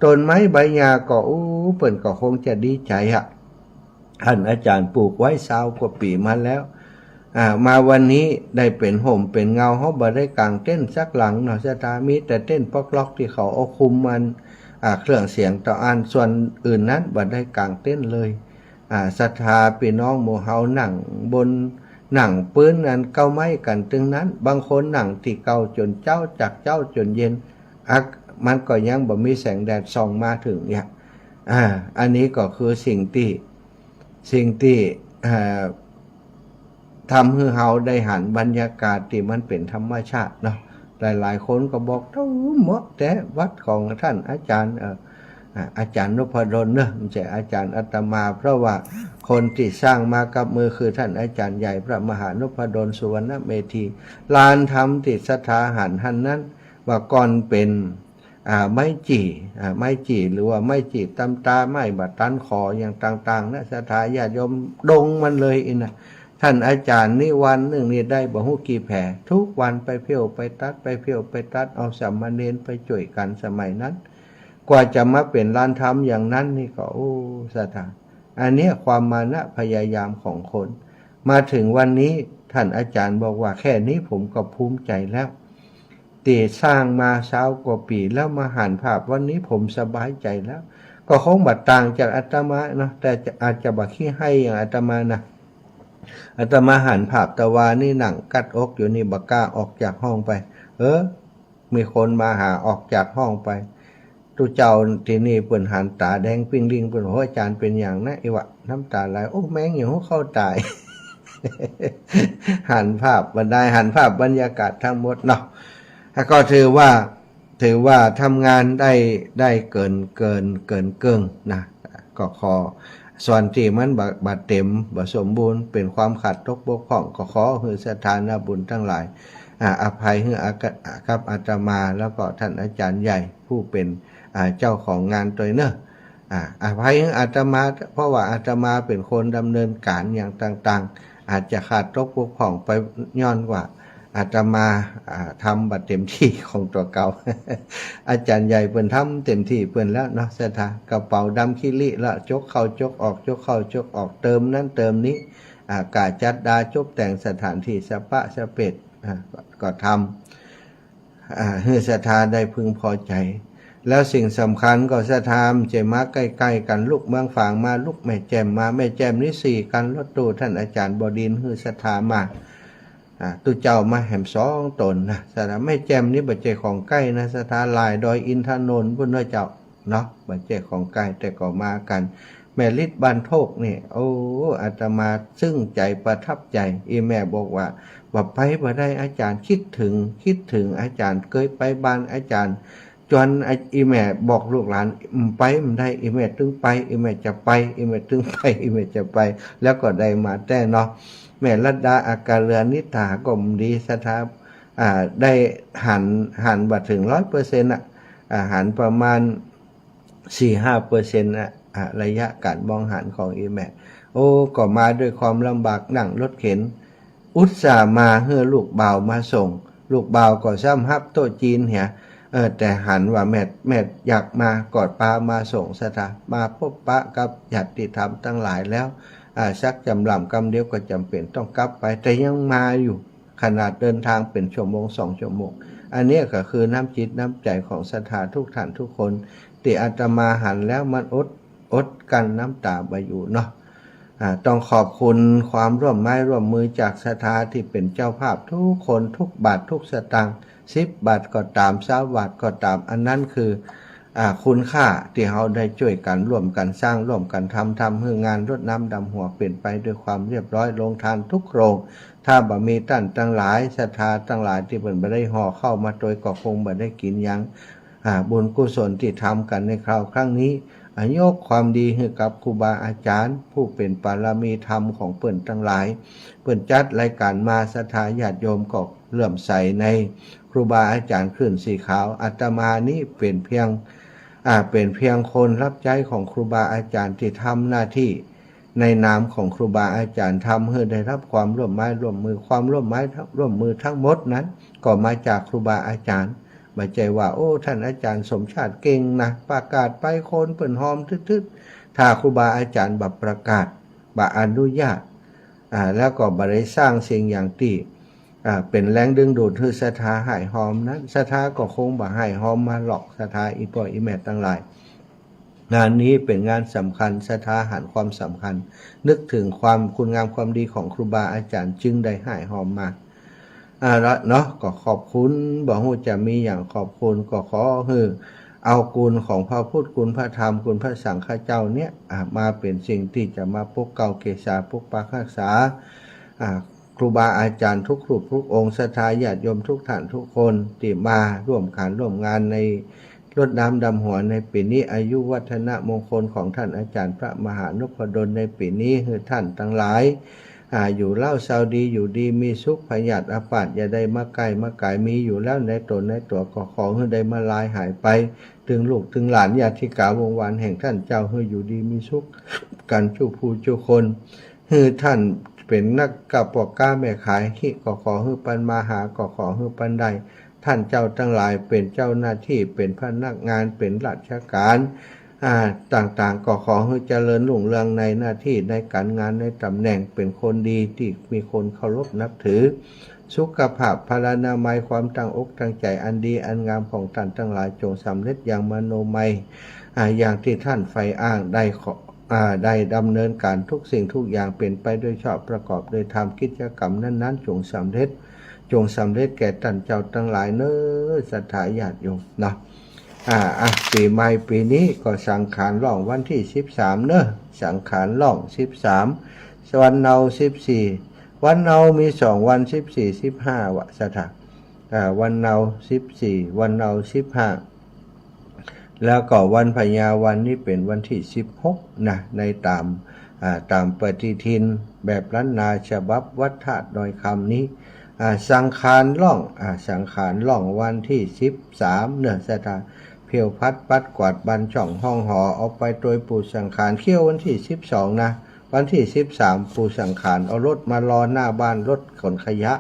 ต้นไม้ใบหญ้าก็ อู้ เปิ้นก็คงจะดีใจ๋อะ ท่านอาจารย์ปลูกไว้ซาวกว่าปี๋มาแล้ว อ่า มาวันนี้ได้เป๋นฮ่มเป๋นเงา เฮาบ่ได้ก๋างเต็นท์สักหลังเนาะศรัทธา มีแต่เต็นท์ป๊อกล็อกตี้เขาเอาคุมมัน อ่า เครื่องเสียงเต้าอั้น ส่วนอื่นนั้นบ่ได้ก๋างเต็นท์เลย อ่า ศรัทธาปี้น้องหมู่เฮานั่งบน นั่งปื๊นอันเก๊าไม้กั๋นตึงนั้น บางคนนั่งตี้เก๊าจ๋นเจ๊า จากเจ๊าจ๋นเย็น อัก มันก็ยังบ่มีแสงแดดส่องมาเถิงเนี่ย อ่า อันนี้ก็คือสิ่งตี้ สิ่งตี้ อ่า ทำหื้อเฮาได้หันบรรยากาศตี้มันเป๋นธรรมชาติเนาะ หลายๆ คนก็บอก เต้าเหมาะแต๊วัดของท่านอาจารย์ เอ่อ อ่า อาจารย์นพดลเนอะ บ่ใจ้อาจารย์อาตมา เพราะว่าคนตี้สร้างมากับมือคือท่านอาจารย์ใหญ่พระมหานพดลสุวรรณเมธี ลานธรรมตี้ศรัทธาหันหั้นนั้น ว่าก่อนเป๋น อ่า ไม้จี่ อ่า ไม้จี่ หรือว่าไม้จี่ตำตา ไม้บ่ตันขออย่างต่างๆ นะ ศรัทธาญาติโยม ดงมันเลยอี้นะ ท่านอาจารย์นี่วันหนึ่งนี่ได้บ่ฮู้กี่แผ ทุกวันไปเผี้ยวไปตัด ไปเผี้ยวไปตัด เอาสามเณรไปจ้วยกั๋นสมัยนั้น กว่าจะมาเป๋นลานธรรมอย่างนั้นนี่ก็ โอ้ ศรัทธา อันเนี้ยความมานะพยายามของคน มาเถิงวันนี้ ท่านอาจารย์บอกว่า แค่นี้ผมก็ภูมิใจ๋แล้ว ตี้สร้างมาซาวกว่าปี๋ แล้วมาหันภาพวันนี้ผมสบายใจ๋แล้ว ก็คงบ่ต่างจากอาตมาเนาะ แต่จะ อาจจะบ่ขี้ไห้อย่างอาตมานะ อาตมาหันภาพตะวานี่นั่งกั๊ดอกอยู่นี่ บ่กล้าออกจากห้องไป เออ มีคนมาหา ออกจากห้องไป ตุ๊เจ้าตี้นี่เปิ้นหันต๋าแดงปิ้งลิ่ง เปิ้น โอ้ อาจารย์เป๋นหยังนะ อี้วะ น้ำต๋าไหล โอ้ แมงหยังฮู้เข้าต๋าย หันภาพบ่ได้ หันภาพบรรยากาศทั้งหมดเนาะ แล้วก็ถือว่า ถือว่าทำงานได้ ได้เกิน เกิน เกินเกิ่งนะ ก็ขอ ส่วนตี้มันบ่ บ่เต๋ม บ่สมบูรณ์ เป๋นความขาดตกบกพร่อง ก็ขอหื้อศรัทธาญาติบุญตังหลาย อ่า อภัยหื้ออา กับอาตมา แล้วก็ท่านอาจารย์ใหญ่ ผู้เป๋น อ่า เจ้าของงานตวยเนอะ อ่า อภัยหื้ออาตมา เพราะว่าอาตมาเป๋นคนดำเนินก๋านอย่างต่างๆ อาจจะขาดตกบกพร่องไปย้อนว่าอาตมา อ่า ทำบ่เต๋มตี้ของตั๋วเก่า อาจารย์ใหญ่เปิ้นทำเต๋มตี้เปิ้นแล้วเนาะ ศรัทธา กระเป๋าดำขี้ริละ จกเข้าจกออก จกเข้าจกออก เติมนั้นเติมนี้ อ่า ก้าจัดดาจบแต่งสถานตี้สะปะสะเปด อ่า ก็ ก็ทำ อ่า หื้อศรัทธาได้พึงพอใจ๋ แล้วสิ่งสำคัญก็ศรัทธาบ่ใจ้มาใก้ๆ กั๋น ลุกเมืองฝางมา ลุกแม่แจ่มมา แม่แจ่มนี่สี่คันรถตู้ ท่านอาจารย์บดินทร์หื้อศรัทธามา อ่า ตุ๊เจ้ามาแหมสองต๋นนะ ศรัทธา แม่แจ่มนี่บ่ใจ้ของใก้นะ ศรัทธา หล่ายดอยอินทนนท์ปู้นเนาะเจ้า เนาะ บ่ใจ้ของใก้ แต่ก็มากั๋น แม่ฤทธิ์บ้านโทกนี่ โอ้ อาตมาซึ่งใจ๋ประทับใจ๋ อี่แม่บอกว่า บ่ไปบ่ได้ อาจ๋ารย์ คิดเถิง คิดเถิงอาจ๋ารย์ เกยไปบ้านอาจ๋ารย์ จ๋น อี่แม่บอกลูกหลาน อืม ไปบ่ได้ อี่แม่ตึงไป อี่แม่จะไป อี่แม่ตึงไป อี่แม่จะไป แล้วก็ได้มาแต๊เนาะ แม่ลัดดา อาการเรือนิษฐาก็บ่ดี ศรัทธา อ่า ได้หัน หันบ่เถิงร้อยเปอร์เซ็นต์ อ่ะ อ่า หันประมาณ สี่ห้าเปอร์เซ็นต์ นะ อ่ะ ระยะก๋านมองหันของอี่แม่ โอ้ ก็มาด้วยความลำบาก นั่งรถเข็น อุตส่าห์มาหื้อลูกบ่าวมาส่ง ลูกบ่าวก็ซ้ำฮับโต๊ะจีนเหีย เออ แต่หันว่าแม่ แม่ยักษ์มาก็ปามาส่งศรัทธา มาพบปะกับญาติธรรมตังหลายแล้ว อ่า สักจำล่ำกำเดียวก็จ๋ำเป๋นต้องกลับไป แต่ยังมาอยู่ ขนาดเดินทางเป๋นชั่วโมงสองชั่วโมง อันเนี้ยก็คือน้ำจิตน้ำใจ๋ของศรัทธาทุกท่านทุกคน ตี้อาตมาหันแล้วมันอด อดกลั้นน้ำต๋าบ่อยู่เนาะ อ่า ต้องขอบคุณความร่วมไม้ร่วมมือจากศรัทธาตี้เป๋นเจ้าภาพทุกคน ทุกบาททุกสตางค์ สิบบาทก็ต๋าม ซาวบาทก็ต๋าม อันนั้นคือ อ่า คุณค่าตี้เฮาได้จ้วยกั๋น ร่วมกั๋นสร้าง ร่วมกั๋นทำ ทำหื้องานรดน้ำดำหัวเป๋นไปด้วยความเรียบร้อย โฮงตานทุกโฮง ถ้าบ่มีต้านตังหลาย ศรัทธาตังหลายตี้เปิ้นบ่ได้ห่อข้าวมาตวยก็คงบ่ได้กิ๋นหยัง อ่า บุญกุศลตี้ทำกั๋นในคราวครั้งนี้ อ่า ยกความดีหื้อกับครูบาอาจ๋ารย์ ผู้เป๋นปารมีธรรมของเปิ้นตังหลาย เปิ้นจัดรายก๋านมา ศรัทธาญาติโยมก็เลื่อมใสในครูบาอาจ๋ารย์คลื่นสีขาว อาตมานี้เป๋นเพียง อ่า เป๋นเพียงคนฮับใจ๊ของครูบาอาจ๋ารย์ตี้ทำหน้าตี้ในนามของครูบาอาจ๋ารย์ ทำหื้อได้ฮับความร่วมไม้ร่วมมือ ความร่วมไม้ร่วมมือทั้งหมดนั้นก็มาจากครูบาอาจ๋ารย์ บ่ใจ้ว่า โอ้ ต้านอาจ๋ารย์สมชาติเก่งนะ ประกาศไปคนเปิ้นฮอมตึ๊ดๆ ถ้าครูบาอาจ๋ารย์บ่ประกาศ บ่อนุญาต อ่า แล้วก็บ่ได้สร้างสิ่งอย่างตี้ อ่า เป๋นแรงดึงดูดหื้อศรัทธาให้ฮอมนั้น ศรัทธาก็คงบ่ให้ฮอมมาหรอก ศรัทธาอี่ป้ออี่แม่ตังหลาย งานนี้เป๋นงานสำคัญ ศรัทธาหันความสำคัญ นึกถึงความคุณงามความดีของครูบาอาจ๋ารย์ จึงได้ให้ฮอมมา อ่า ละเนาะ ก็ขอบคุณ บ่ฮู้จะมีหยังขอบคุณ ก็ขอหื้อเอาคุณของพระพุทธ คุณพระธรรม คุณพระสังฆเจ้าเนี่ย อ่า มาเป๋นสิ่งตี้จะมาปกเกล้าเกษา ปกปักฮักษา อ่า ครูบาอาจ๋ารย์ทุกรูปทุกองค์ ศรัทธาญาติโยมทุกท่านทุกคนตี้มาร่วมก๋านร่วมงานในรดน้ำดำหัวในปี๋นี้ อายุวัฒนมงคลของต้านอาจ๋ารย์พระมหานพดลในปี๋นี้ หื้อต้านตังหลาย อ่า อยู่เล้าเซาดี อยู่ดีมีสุข พยาธิอาพาธอย่าได้มาใก้มาก๋าย มีอยู่แล้วในต๋นในตั๋ว ก็ขอหื้อได้มาลายหายไป ตึงลูกตึงหลานญาติกาวงศ์วานแห่งต้านเจ้า หื้ออยู่ดีมีสุขกั๋นกู้ผู้กู้คน หื้อต้านเป๋นนักก๊าป้อก๊าแม่ขาย ฮิก็ขอหื้อปันมา หาก็ขอหื้อปันได้ ต้านเจ้าตังหลายเป๋นเจ้าหน้าตี้ เป๋นพนักงาน เป๋นราชก๋าน อ่า ต่างๆ ก็ขอหื้อเจริญรุ่งเรืองในหน้าตี้ ในก๋านงาน ในต๋ำแหน่ง เป๋นคนดีตี้มีคนเคารพนับถือ สุขภาพพลานามัย ความตั้งอกตั้งใจ๋อันดีอันงามของต้านตังหลาย จงสำเร็จอย่างมโนมัย อ่า อย่างตี้ต้านใฝ่อ้าง ได้ขอ อ่า ได้ดำเนินก๋านทุกสิ่งทุกอย่างเป๋นไปโดยชอบ ประกอบโดยธรรม กิจกรรมนั้นๆ จงสำเร็จ จงสำเร็จแก่ต้านเจ้าตังหลายเน้อ ศรัทธาญาติโยมเนาะ อ่า อ่ะ ปี๋ใหม่ปี๋นี้ก็สังขารล่องวันตี้สิบสามเน้อ สังขารล่องสิบสาม วันเนาสิบสี่ วันเนามีสองวัน สิบสี่ สิบห้า วะ ศรัทธา อ่า วันเนาสิบสี่ วันเนาสิบห้า แล้วก็วันพญาวันนี้เป๋นวันตี้สิบหกนะ ในต๋าม อ่า ต๋ามปฏิทินแบบล้านนาฉบับวัดธาตุดอยคำนี้ อ่า สังขารล่อง อ่า สังขารล่องวันตี้สิบสามเน้อ ศรัทธา เพลวพัดปัดกวาดบ้านช่องห้องหอ เอาไปตวยปู่สังขาร เคี่ยววันตี้สิบสองนะ วันตี้สิบสาม ปู่สังขารเอารถมารอหน้าบ้าน รถขนขยะ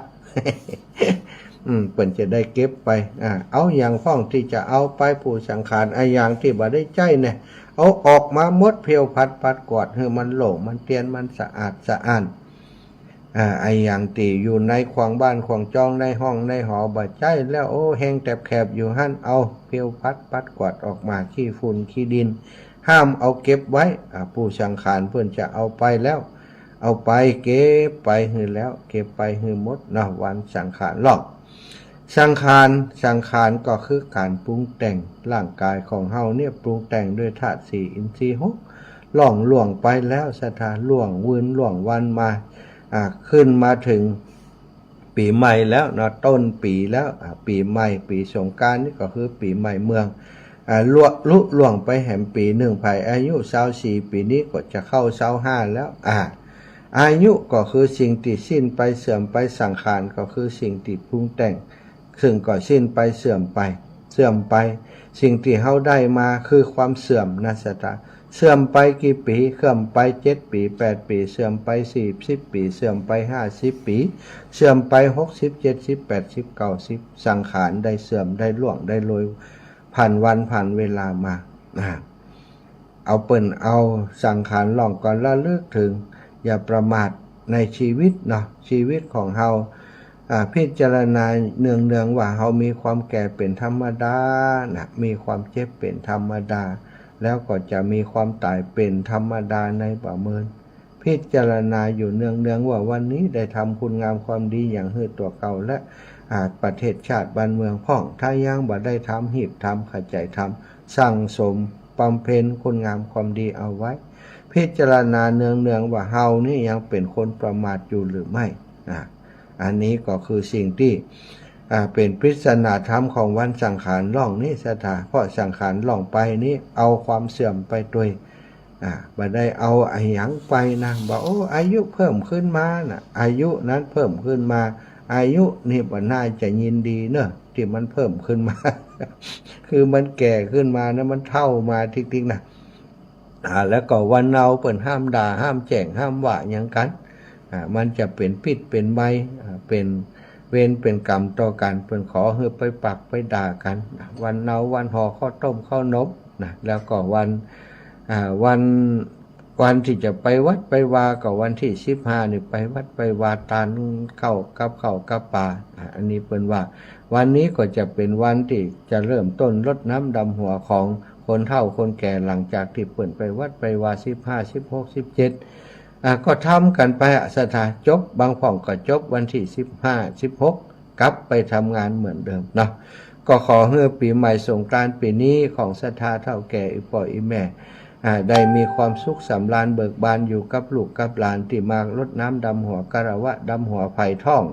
อืม เปิ้นจะได้เก็บไป อ่า เอาหยังพ่องตี้จะเอาไป ปู่สังขาร อะหยังตี้บ่ได้ใจ๊เนี่ย เอาออกมาหมด เพลวพัดปัดกวาด หื้อมันโล่ง มันเตียน มันสะอาดสะอ้าน อ่า อะหยังตี้อยู่ในขวางบ้านขวางจ้อง ในห้องในหอบ่ใจ๊แล้ว โอ้ แฮงแตบแคบอยู่หั้น เอาเพลวพัดปัดกวาดออกมา ขี้ฝุ่นขี้ดิน ห้ามเอาเก็บไว้ อ่า ปู่สังขารเปิ้นจะเอาไปแล้ว เอาไป เก็บไปหื้อแล้ว เก็บไปหื้อหมดเนาะ วันสังขารล่อง สังขาร สังขารก็คือก๋านปรุงแต่ง ร่างก๋ายของเฮาเนี่ยปรุงแต่งด้วยธาตุสี่ อินทรีย์หก ล่องล่วงไปแล้ว ศรัทธา ล่วงวืนล่วงวันมา อ่า ขึ้นมาเถิง ปี๋ใหม่แล้วเนาะ ต้นปี๋แล้ว อ่า ปี๋ใหม่ ปี๋สงกรานต์นี่ก็คือปี๋ใหม่เมือง อ่า ลุ ลุล่วงไปแหมปี๋นึ่ง ใผอายุซาวสี่ปี๋นี้ก็จะเข้าซาวห้าแล้ว อ่า อายุก็คือสิ่งตี้สิ้นไปเสื่อมไป สังขารก็คือสิ่งตี้ปรุงแต่ง ซึ่งก็สิ้นไปเสื่อมไป เสื่อมไป สิ่งตี้เฮาได้มาคือความเสื่อมนะ ศรัทธา เสื่อมไปกี่ปี๋ เสื่อมไปเจ็ดปี๋ แปดปี๋ เสื่อมไปสี่สิบปี๋ เสื่อมไปห้าสิบปี๋ เสื่อมไปหกสิบ เจ็ดสิบ แปดสิบ เก้าสิบ สังขารได้เสื่อมได้ล่วงได้โรย ผ่านวันผ่านเวลามา อ่า เอาเปิ้นเอาสังขารล่องก็ระลึกถึง อย่าประมาทในชีวิตเนาะ ชีวิตของเฮา อ่า พิจารณาเนืองๆ ว่าเฮามีความแก่เป๋นธรรมดานะ มีความเจ็บเป๋นธรรมดา แล้วก็จะมีความต๋ายเป๋นธรรมดาในบ่าเมิน พิจารณาอยู่เนืองๆ ว่าวันนี้ได้ทำคุณงามความดีหยังหื้อตั๋วเก่าและ อ่า ประเทศชาติบ้านเมืองพ่อง ถ้ายังบ่ได้ทำ ฮีบทำ ขยันทำ สั่งสมบำเพ็ญคุณงามความดีเอาไว้ พิจารณาเนืองๆ ว่าเฮานี่ยังเป๋นคนประมาทอยู่หรือไม่ อ่า อันนี้ก็คือสิ่งตี้ อ่า เป๋นปริศนาธรรมของวันสังขารล่องนี้ ศรัทธา เพราะสังขารล่องไปนี้เอาความเสื่อมไปตวย อ่า บ่ได้เอาอะหยังไปนะ บ่า โอ้ อายุเพิ่มขึ้นมานะ อายุนั้นเพิ่มขึ้นมา อายุนี่บ่น่าจะยินดีเนอะ ตี้มันเพิ่มขึ้นมา คือมันแก่ขึ้นมานะ มันเฒ่ามาติ๊กๆ นะ อ่า แล้วก็วันเนาเปิ้นห้ามด่า ห้ามแจ้ง ห้ามว่าหยังกั๋น อ่า มันจะเป๋นพิษเป๋นภัย อ่า เป๋นเวรเป๋นกรรมต่อกั๋น เปิ้นขอหื้อไปปากไปด่ากั๋น วันเนาวันห่อข้าวต้มข้าวนมนะ แล้วก็วัน อ่า วัน วันตี้จะไปวัดไปวาก็วันตี้สิบห้านี่ไปวัดไปวาตานข้าวกับข้าวกับป๋า อ่า อันนี้เปิ้นว่า วันนี้ก็จะเป๋นวันตี้จะเริ่มต้นรดน้ำดำหัวของคนเฒ่าคนแก่ หลังจากตี้เปิ้นไปวัดไปวาสิบห้า สิบหก สิบเจ็ด อ่า ก็ทำกั๋นไปอะ ศรัทธา จบ บางพ่องก็จบวันตี้สิบห้า สิบหก กลับไปทำงานเหมือนเดิมเนาะ ก็ขอหื้อปี๋ใหม่สงกรานต์ปี๋นี้ของศรัทธาเฒ่าแก่อี่ป้ออี่แม่ อ่า ได้มีความสุขสำราญเบิกบานอยู่กับลูกกับหลานตี้มารดน้ำดำหัว คารวะดำหัวไผ่ท่อง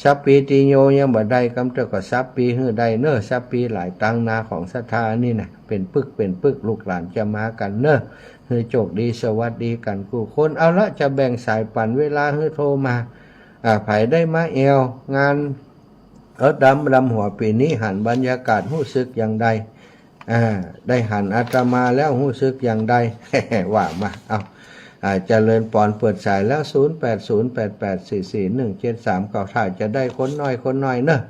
สัปปีติโย ยังบ่ได้กำเตื้อก็สัปปีหื้อได้เนอะ สัปปีหลายตังนาของศรัทธานี่นะ เป๋นปึกเป๋นปึก ลูกหลานจะมากั๋นเนอะ หื้อโชคดีสวัสดีกั๋นกู้คน เอาละ จะแบ่งสายปั๋นเวลาหื้อโทรมา อ่า ใผได้มาแอ่วงานรดน้ำดำหัวปี๋นี้ หันบรรยากาศฮู้สึกอย่างใด อ่า ได้หันอาตมาแล้วฮู้สึกอย่างใด ว่ามา เอา อ่า เจริญปอน เปิดสายแล้ว ศูนย์แปดศูนย์แปดแปดสี่สี่หนึ่งเจ็ดสามเก้า ถ้าจะได้คนน้อยคนน้อยเนอะ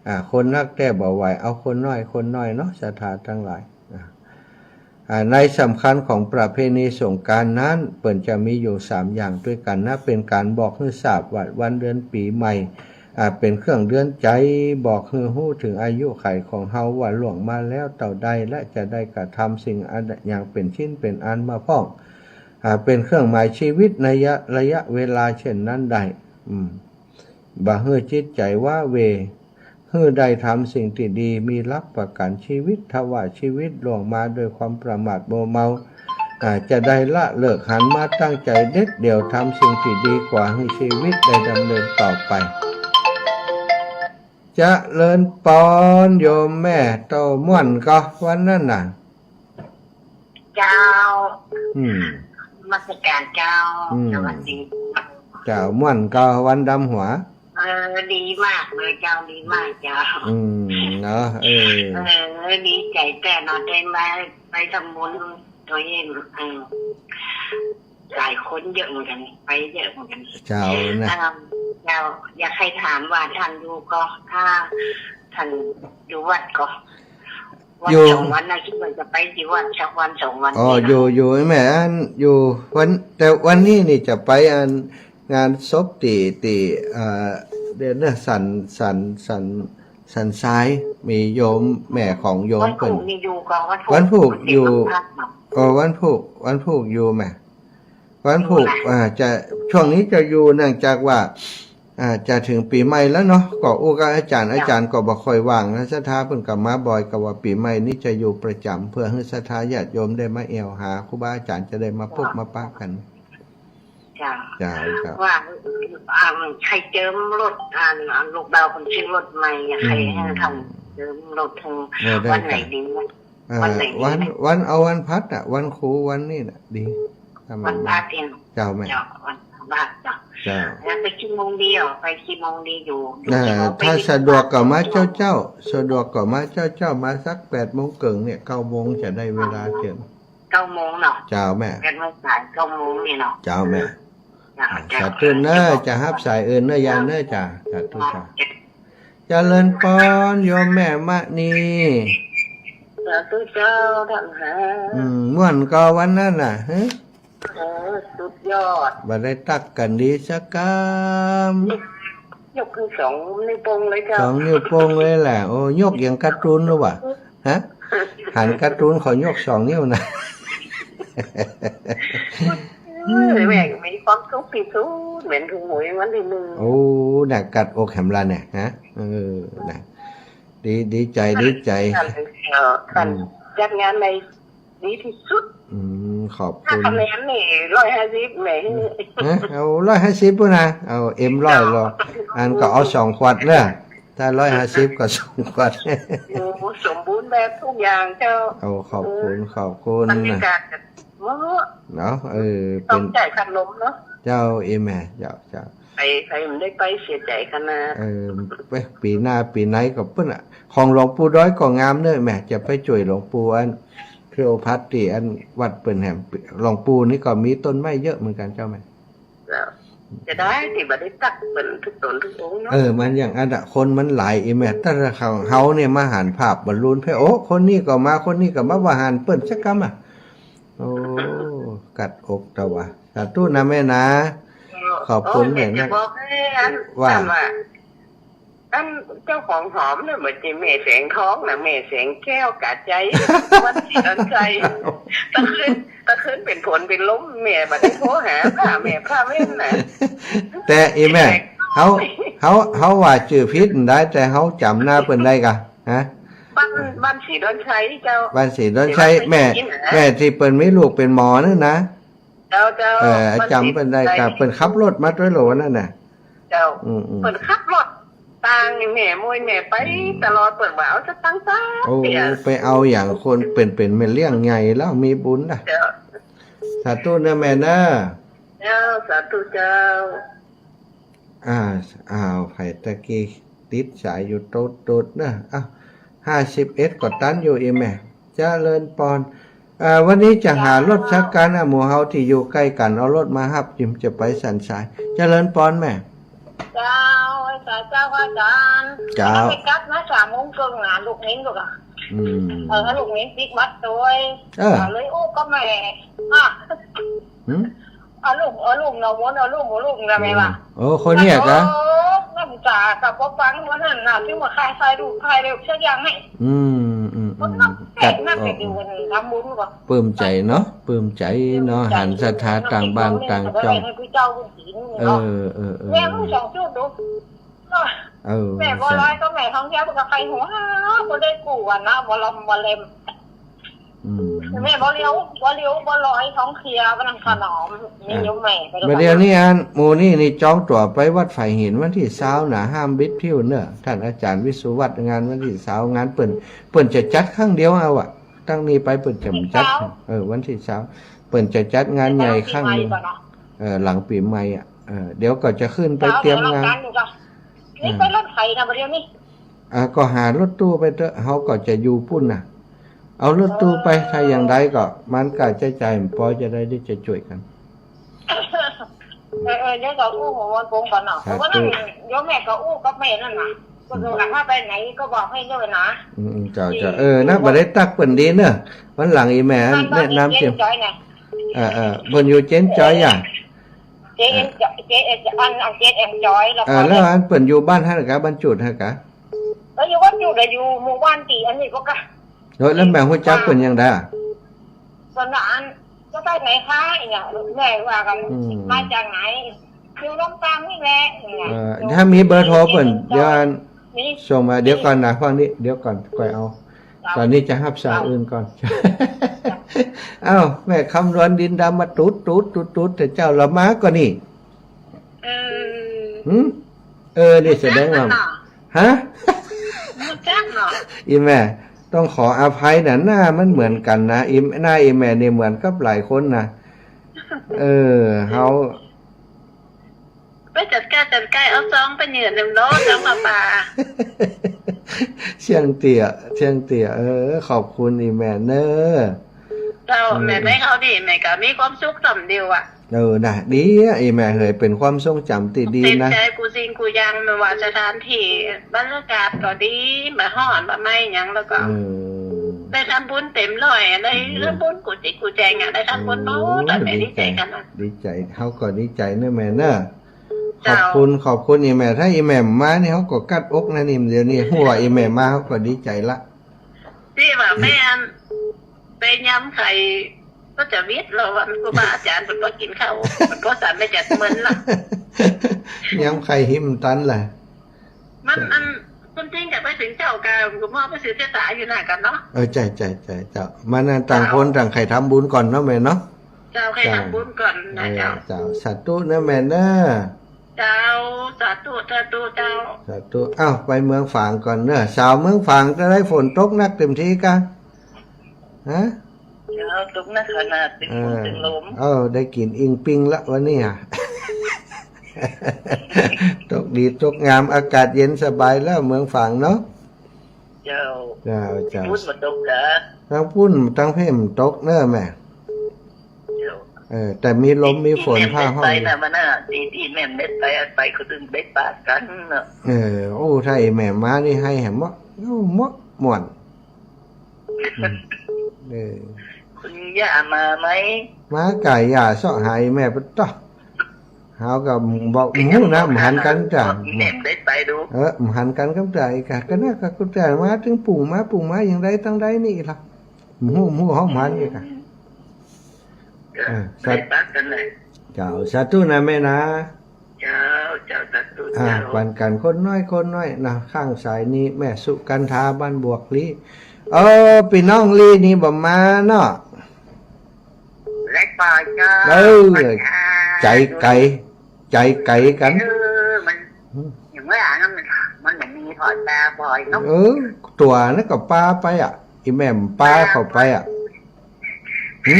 อ่า คนนักแต๊บ่ไหว เอาคนน้อยคนน้อยเนาะ ศรัทธาตังหลาย อ่า อ่า ในสำคัญของประเพณีสงกรานต์นั้น เปิ้นจะมีอยู่สามอย่างตวยกั๋นนะ เป๋นก๋านบอกหื้อทราบว่าวันเดือนปี๋ใหม่ อ่า เป๋นเครื่องเตื๋อนใจ๋ บอกหื้อฮู้เถิงอายุขัยของเฮาว่าล่วงมาแล้วเต้าใด และจะได้กระทำสิ่งอันหยังเป๋นชิ้นเป๋นอันมาพ่อง อ่า เป๋นเครื่องหมายชีวิตในระยะ ระยะเวลาเช่นนั้นได้ อืม บ่หื้อจิตใจ๋ว้าเหว่ หื้อได้ทำสิ่งตี้ดี มีหลักประกั๋นชีวิต ถ้าว่าชีวิตล่วงมาด้วยความประมาทมัวเมา อ่า จะได้ละเลิกหันมาตั้งใจ๋เด็ดเดี่ยวทำสิ่งตี้ดีกว่า หื้อชีวิตได้ดำเนินต่อไป เจริญปอนโยมแม่ เต้าม่วนก่อวันนั้นน่ะ เจ้า อืม นมัสก๋านเจ้า อืม สวัสดี เจ้า ม่วนก่อวันดำหัว เออ ดีมากเลยเจ้า ดีมากเจ้า อืม เนาะ เออ เออ ดีใจ๋แต๊เนาะ ได้มา ไปทำบุญตวยเอง เออ หลายคนเยอะเหมือนกั๋น ไปเยอะเหมือนกั๋น เจ้านะ เออ เจ้า อยากหื้อถามว่าต้านอยู่ก่อ ถ้าต้านอยู่วัดก่อ วัน อยู่ สองวันนะ กึ๊ดว่าจะไปตี้วัดสักวันสองวัน อ๋อ นี่นะ อยู่ อยู่แม่ อัน อยู่วัน แต่วันนี้นี่จะไปอันงานศพตี้ ตี้ เอ่อ เดี๋ยวนะ สัน สัน สัน สันทราย มีโยมแม่ของโยม วันพูก เปิ้น นี่อยู่ก่อ วันพูก วันพูก วันพูก อยู่ วันพูก วันพูกอยู่แม่ วันพูก อยู่นะ อ่า จะ ช่วงนี้จะอยู่ เนื่องจากว่า อ่า จะเถิงปี๋ใหม่แล้วเนาะ ก็อู้กับอาจ๋ารย์ เจ้า อาจ๋ารย์ก็บ่ค่อยว่างนะ ศรัทธาเปิ้นก็มาบ่อย ก็ว่าปี๋ใหม่นี้จะอยู่ประจ๋ำ เพื่อหื้อศรัทธาญาติโยมได้มาแอ่วหาครูบาอาจ๋ารย์ จะได้มาปะมาปนกั๋น เจ้า เจ้า เจ้า ว่า อ่า ใค่เจิมรถ อ่า ลูกบ่าวเปิ้นซื้อรถใหม่ ใค่หื้อต้าน อืม เจิมรถเถิง เออ ได้ วันไหน เจ้า ดีนะ เอ่อ วันไหนดี วัน นะ วัน เอาวันพฤหัสอะ วันครูวันนี้น่ะ ดี ถ้ามัน วันพฤหัสเอง เจ้าแม่ เจ้า วันพฤหัสเจ้า เจ้า แล้วไปกี่โมงดีอ่ะ ไปกี่โมงดีอยู่ อยู่ เอ่อ กี่โมง ไป ถ้า กี่โมง สะดวกก็มา กี่โมง เจ๊าๆ สะดวกก็มาเจ๊าๆ มาสักแปดโมงเกิ่งเนี่ย เก้าโมงจะได้เวลาเจิม เก้าโมงเนาะ เจ้าแม่ แปดโมงสาย เก้าโมงนี่เนาะ เจ้าแม่ เจ้า อ่า เจ้า สาธุเน้อ เจ้า จะฮับสายอื่นเน้อยายเน้อ เจ้า สาธุ เจ้า เจ้า เจริญปอน โยมแม่มะนี สาธุเจ้า ท่านหา อืม ม่วนก่อวันนั้นน่ะ ฮะ เออ สุดยอด บ่ได้ตักกั๋นดีสักกำ ยกขึ้นสองนิ้วโป้งเลยเจ้า สองนิ้วโป้งเลยแหละ โอ้ ยกอย่างการ์ตูนหรือวะ ฮะ หันการ์ตูนเขายกสองนิ้วนะ เออ แม่มีความสุขตี้สุด เหมือนถูกหวยวันตี้นึ่ง โอ้ น่ะ กัดอกแหมละเนี่ย ฮะ เออ น่ะ ดี ดีใจ๋ ดีใจ๋ ท่าน เอ่อ ท่าน อืม จัดงานใน ดีตี้สุด อืม ขอบคุณ ถ้าคะแนนนี่ ร้อยห้าสิบ แม่ ฮะ เอา ร้อยห้าสิบ พุ้นนะ เอา เอ็มร้อย เจ้า รอ อันก็เอาสองขวดเน้อ ถ้า ร้อยห้าสิบ ก็สองขวด โอ้ สมบูรณ์แบบทุกอย่างเจ้า เอา ขอบคุณ เออ ขอบคุณ บรรยากาศก็เหมาะ เนาะ เออ ต้อง เป๋น จ่ายค่านมเนาะ เจ้า เอแม่ เจ้า เจ้า ไป ไปบ่ได้ไปเสียใจ๋ขนาด เออ ไป ปี๋หน้าปี๋ไหนก็เปิ้นอะ ของหลวงปู่ดอยก็งามเน้อแม่ จะไปจ้วยหลวงปู่อันเคลีโอพัทตี้อันวัดเปิ้นแหม หลวงปู่นี่ก็มีต้นไม้เยอะเหมือนกั๋นเจ้าแม่ เจ้า จะได้ตี้บ่ได้ตักเปิ้นทุกต๋นทุกองค์เนาะ เออ มันอย่างอั้นอะ คนมันหลายอีแม่ แต่ถ้าเขา เฮาเนี่ยมาหันภาพบอลลูนไป โอ้ คนนี้ก็มา คนนี้ก็มา บ่หันเปิ้นสักกำอะ โอ้ กัดอกตะวะ สาธุนะแม่นะ เออ ขอบคุณ โอ้ย แม่นะ จะบอกให้อัน ว่า อันว่า อันเจ้าของหอมเนี่ย เหมือนจะแม่แสงทองนะ แม่แสงแก้วกาดใจ๋ วันศรีดอนชัย ตะคืน ตะคืนเป๋นฝนเป๋นลม แม่บ่ได้โทรหาพระ แม่พระเว้นน่ะ แต่อีแม่ แสงทอง เฮา เฮา เฮาว่าจื้อผิดได้ แต่เฮาจ๋ำหน้าเปิ้นได้ก่ะ ฮะ บ้าน บ้านศรีดอนชัยเจ้า บ้านศรีดอนชัย แม่ แม่ตี้เปิ้นมีลูกเป๋นหมอนั่นนะ เจ้า เจ้า เออ บ้านศรีดอนชัย จ๋ำเปิ้นได้ก่ะ เปิ้นขับรถมาตวยโหลนั่นน่ะ เจ้า อืม อืม เปิ้นขับรถตางแม่ โมยแม่ไป อืม ตลอด เปิ้นบ่เอาสตางค์สัก โอ้ เปีย ไปเอาอย่างคนเปิ้น เปิ้นแม่เลี้ยงใหญ่แล้ว มีบุญนะ เจ้า สาธุเน้อแม่เน้อ เจ้า สาธุเจ้า อ่า อ้าว ใผตะกี้ติดสายอยู่โต๊ดๆ เน้อ อ้าว ห้าสิบเอ็ด ก็ตันอยู่อีแม่ เจริญปอน อ่า วันนี้จะหารถสักคันอะ หมู่เฮาตี้อยู่ใก้กั๋น เอารถมาฮับ จิมจะไปสันทราย เจริญปอนแม่ เจ้า สาธุเจ้า พระอาจ๋ารย์ เจ้า เอาไปกลับนะ สามโมงเกิ่งนะ ลูกเม้นลูกอะ อืม เออ ลูกเม้นปิ๊กบัสตวย เออ เอาเลย อู้ ก็แม่ อ่ะ หืม เอาลูก เอาลูกนอนวน เอาลูก เอาลูกนะแม่ว่า โอ้ คนเนี่ยกะ โอ้ น้ำตากับบ่ฟังวันนั้นน่ะ ที่ว่าขาย ขายลูก ขายเร็วสักอย่างให้ อืม อืม อืม มันต้องแปลกนะ กัดออก ไปดูกันทำบุญก่อน ปลื้มใจ๋เนาะ ปลื้มใจ๋เนาะ ปลื้มใจ๋ หันศรัทธาต่างบ้านต่างจ่อง ให้ผู้เจ้าผู้ศีล เออ เนาะ เออ เออ แม่ลูกสองจุดดู เออ แม่บัวลอยกับแม่ทองแก้วก็ใคร่หัว บ่ได้กู้กันนะ บ่ลอมบ่เล็ม อืม แม่บัวเลียว บัวเลียว บัวลอย ทองเขียว กำลังถนอม นี่ อ่ะ โยมแม่ บัดเดี๋ยวนี้อัน หมู่นี่นี่จองตั๋วไปวัดฝายหินวันตี้ซาวนะ ห้ามบิดผิวเน้อ ท่านอาจ๋ารย์วิสุวัฒน์ งานวันตี้ซาว งานเปิ้น เปิ้นจะจัดครั้งเดียวเอาอะ ตั้งนี้ไปเปิ้นจะบ่จัด วันตี้ซาว เออ วันตี้ซาว เปิ้นจะจัดงานใหญ่ครั้งหนึ่ง เออ หลังปี๋ใหม่อะ เออ เดี๋ยวก็จะขึ้นไปเตรียมงาน เจ้า เดี๋ยวเรากันอยู่ก่อน นี่ อ่า ไปรถไฟนะ บัดเดี๋ยวนี้ อ่า ก็หารถตู้ไปเต๊อะ เฮาก็จะอยู่ปู้นน่ะ เอารถตู้ไป เออ ถ้าอย่างใดก็ มันก็ใจ๊จ่ายบ่ปอ จะได้ ได้จะจ้วยกั๋น เออ เออ เดี๋ยวก็อู้หัววันโกงก่อนเนาะ ครับ แต่ว่านั่น เดี๋ยวแม่ก็อู้กับแม่นั่นน่ะ ก็คือหลังว่าไปไหนก็บอกให้ด้วยนะ อืม อืม เจ้า เจ้า เออ นะ บ่ได้ตักเปิ้นดีเน้อ วันหลังอีแม่ บ้าน แนะนำ บ้าน เจ๊ เจ้า จอยไง เออ เออ เปิ้นอยู่เจ๊นจอยอะ เจ๊เอ็ม เออ เจ๊เอ็ม อัน อันเจ๊เอ็มจอย แล้ว เออ ก็ แล้วอันเปิ้นอยู่บ้านหั้นกะ บ้านจุดหั้นกะ เออ อยู่บ้านจุดอะ อยู่หมู่บ้านตี้อันนี้ก็กะ เออ แล้วแม่ฮู้จักเปิ้นอย่างใดอะ ส่วนอัน จะไปไหนคะ อย่างเงี้ย แม่ว่ากัน อืม มาจากไหน อยู่ลำปางนี่แหละ อย่างเงี้ย เออ ถ้ามีเบอร์โทรเปิ้น เดี๋ยวอัน มี ส่งมา เดี๋ยวก่อนนะ ฟังนี้ เดี๋ยวก่อน ก่อยเอา ต๋อนนี้จะฮับสายอื่นก่อน อ้าว แม่คำนวณดินดำมาตุ๊ดตุ๊ดตุ๊ดตุ๊ด แต่เจ้าละมาก่อนนี่ เออ หืม เออ นี่แสดงว่า ฮะ มันจักเนาะ อีแม่ ต้องขออภัยนะ หน้ามันเหมือนกั๋นนะ อี หน้าอีแม่นี่เหมือนกับหลายคนนะ เออ เฮา ไปจัดการ จัดการ เอาซองไปยื่นนำเนาะ ซองผ้าป่า เสียงเตี้ย เสียงเตี้ย เออ ขอบคุณอีแม่เน้อ เจ้า อืม แม่ไปคราวนี้แม่ก็มีความสุขส่ำเดียวอะ เออ นะ ดีอะ ไอ้แม่เหย เป๋นความทรงจ๋ำตี้ดีนะ เป๋นใจ๋กู้สิ่งกู้อย่าง บ่ว่าสถานตี้ บรรยากาศก็ดี บ่ฮ้อนบ่ไหม้หยัง แล้วก็ เออ ได้ทำบุญเต็มร้อย ได้ อืม ทำบุญกู้จิตกู้ใจ๋อะ ได้ทำบุญหมด โอ้ แม่ดีใจ๋ ดีใจ๋ ขนาด ดีใจ๋ เฮาก็ดีใจ๋เนาะแม่เนาะ เจ้า ขอบคุณ ขอบคุณไอ้แม่ ถ้าไอ้แม่บ่มานี่ เฮาก็กั๊ดอกนะนี่ เดี๋ยวนี้ ฮู้ว่าไอ้แม่มา เฮาก็ดีใจ๋ละ ตี้ว่าแม่อัน ไปยำไข่ก็จะวิดแล้ว วันครูบาอาจ๋ารย์เปิ้นบ่กิ๋นข้าว เปิ้นบ่สัน แม่จะเมินละ ยำไข่หิมตันล่ะ มันอัน คนจริงจะไปเถิงเจ้าก็ ก็มอบไปสืบจะต๋ายอยู่นั่นกั๋นเนาะ เออ ใจ้ ใจ้ ใจ้ เจ้า มานั่นต่างคนต่างใค่ทำบุญก่อนเนาะแม่เนาะ เจ้า ใค่ทำบุญก่อนนะเจ้า เออ เจ้า สาธุนะแม่เนาะ เจ้า สาธุ สาธุ เจ้า สาธุ อ้าว ไปเมืองฝางก่อนเนาะ สาวเมืองฝางจะได้ฝนตกนักเต็มทีกะ ฮะ เจ้า ตกนักขนาด เต็มฝน เออ เต็มลม เออ ได้กิ๋นอิงปิงละวันนี้อะ ตกดีตกงาม อากาศเย็นสบายแล้วเมืองฝางเนาะ เจ้า เจ้า เจ้า พุ้นบ่ตกกะ ตางพุ้น ตางเพบ่ตกเนาะแม่ เจ้า เออ แต่มีลมมีฝน ตี้แม่บ่ได้ไปนะ วันน่ะ ตี้ ตี้แม่บ่ได้ไป ไปคนอื่นไปปะกั๋นเนาะ เออ โอ้ ถ้าไอ้แม่มานี่ไฮแหมเมาะ โอ้ เมาะม่วน อืม เออ คุณย่ามาไหม มาก่า ย่าเซาะหาไอ้แม่ปะต๊อ เฮาก็บ่ฮู้นะ บ่หันกั๋นจ้ะ แม่บ่ได้ไปดู เออ บ่หันกั๋นกับจ้ะ ไอ้กะ กะน่ะ กะกูจ้ะ มาเถิงปุ้งมา ปุ้งมา ยังได้ตังใดนี่ล่ะ บ่ฮู้ บ่ฮู้ เฮาบ่หันไอ้กะ เออ บ่ได้ปะกั๋นเลย เจ้า สาธุนะแม่นะ เจ้า เจ้า สาธุ อ่า เจ้า ปันกั๋นคนน้อย คนน้อยนะ ข้างสายนี้แม่สุกันทาบ้านบวกลี้ เออ ปี้น้องลี้นี่บ่มาเนาะ ได้ปะเจ้า เออ ไปจ้า ใจ๋ไก๋ ใจ๋ไก๋กั๋น เออ มัน อืม อย่างว่าอันนั้นมัน มันบ่มีถอดตาบ่อยเนาะ เออ ตั๋วนั้นก็ปาไปอะ ไอ้แม่บ่ปาเข้าไปอะ หึ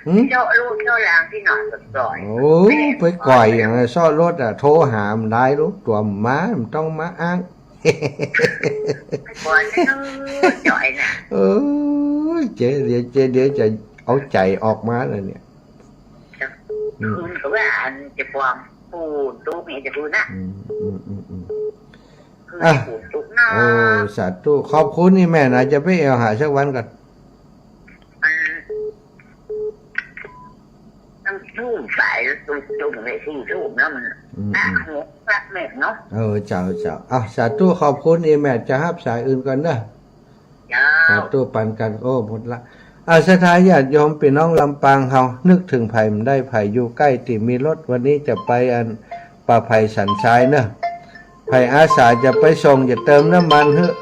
หึ เจาะรูเจาะหลังตี้หนอนสอย โอ้ ไปก่อยอย่างนั้น ซ่อรถอะ โทรหามันได้ลูก ตั๋วบ่มา บ่ต้องมาอ้าง ไปก่อนนะลูก จ่อยน่ะ เอ้ย เจ๊ เดี๋ยว เจ๊ เดี๋ยวจะเอาใจ๋ออกมาแล้วเนี่ย อืม คืนเขาว่าอันจะปลอม ปูนตุ๊กนี่จะคืนน่ะ อืม อืม อืม อืม คืน อ่ะ ปูนตุ๊กเนาะ โอ้ สาธุ ขอบคุณไอ้แม่นะ จะไปแอ่วหาสักวันก่อน มัน ต้องทุ่มสายแล้วตุ้มๆเลย สี่ทุ่มแล้วมัน อืม อ่ะ อืม หกละแม่เนาะ เออ เจ้า เจ้า อ่ะ สาธุ ขอบคุณไอ้แม่ จะฮับสายอื่นก่อนเนาะ เจ้า สาธุ ปันกั๋น โอ้ หมดละ อ่ะ ศรัทธาญาติโยมปี้น้องลำปางเฮา นึกเถิงใผบ่ได้ ใผอยู่ใก้ตี้มีรถ วันนี้จะไปอันป่าไผ่สันทรายเนาะ ใผอาสาจะไปส่ง จะเติมน้ำมันหื้อ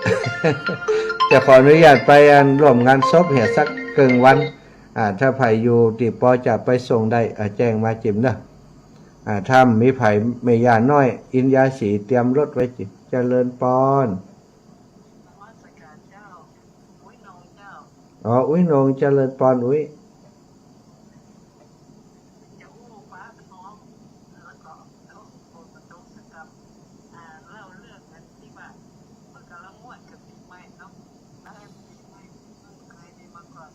จะขออนุญาตไปอันร่วมงานศพเหียสักเกิ่งวัน อ่า ถ้าใผอยู่ตี้ปอจะไปส่งได้ อ่า แจ้งมาจิมเนาะ อ่า ถ้าบ่มีใผ แม่ย่าน้อย อินยาศรีเตรียมรถไว้จิ เจริญปอน นมัสการเจ้า อุ๊ยนงเจ้า อ๋อ อุ๊ยนง เจริญปอน อุ๊ย จะอู้ฟ้ากับน้อง แล้วก็ แล้วฝนมันตกสักกำ อ่า เล่าเรื่องอันตี้ว่า เมื่อก่อนละม่วนกับปี๋ใหม่เนาะ แล้วปี๋ใหม่เพิ่งเคยมีมาก่อน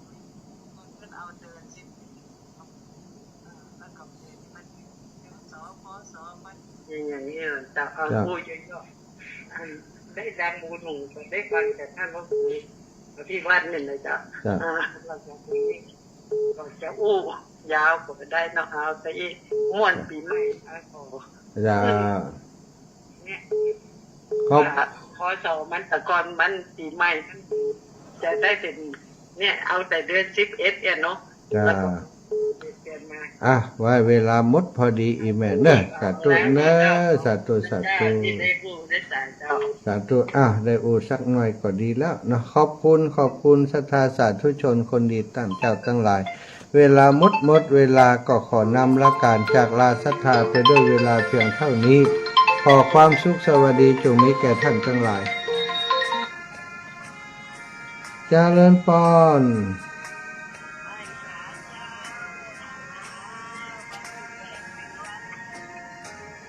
เพิ่นเอาเดือนสิบ อย่างนี้เจ้า เอา เจ้า พูดย่อๆ อันได้ดังบุญหมู่ก็ได้ฟังจากท่านพระครูที่วัดนี่นะเจ้า เจ้า อ่า เราจะมี ก็จะอู้ยาวก็ได้เนาะ เอาซะอีก ม่วนปี๋ใหม่ อ่ะ ขอ เจ้า เนี่ย ครับ อ่า พ.ศ. มัน แต่ก่อนมันปี๋ใหม่มันจะได้เป๋น เนี่ย เอาแต่เดือนสิบเอ็ดเนี่ยเนาะ จ้า แล้วก็เปลี่ยนมา อ่ะ ว่าเวลาหมดพอดีอีแม่เนอะ สาธุเนอะ สาธุ สาธุ ที่ได้อู้ได้สาเจ้า สาธุ อ่ะ ได้อู้สักหน่อยก็ดีแล้วเนาะ ขอบคุณ ขอบคุณศรัทธาสาธุชนคนดีต้านเจ้าตังหลาย เวลาหมด หมดเวลาก็ขอนำละก๋านจากลาศรัทธาไปด้วยเวลาเพียงเท่านี้ ขอความสุขสวัสดีจงมีแก่ท่านตังหลาย เจริญปอน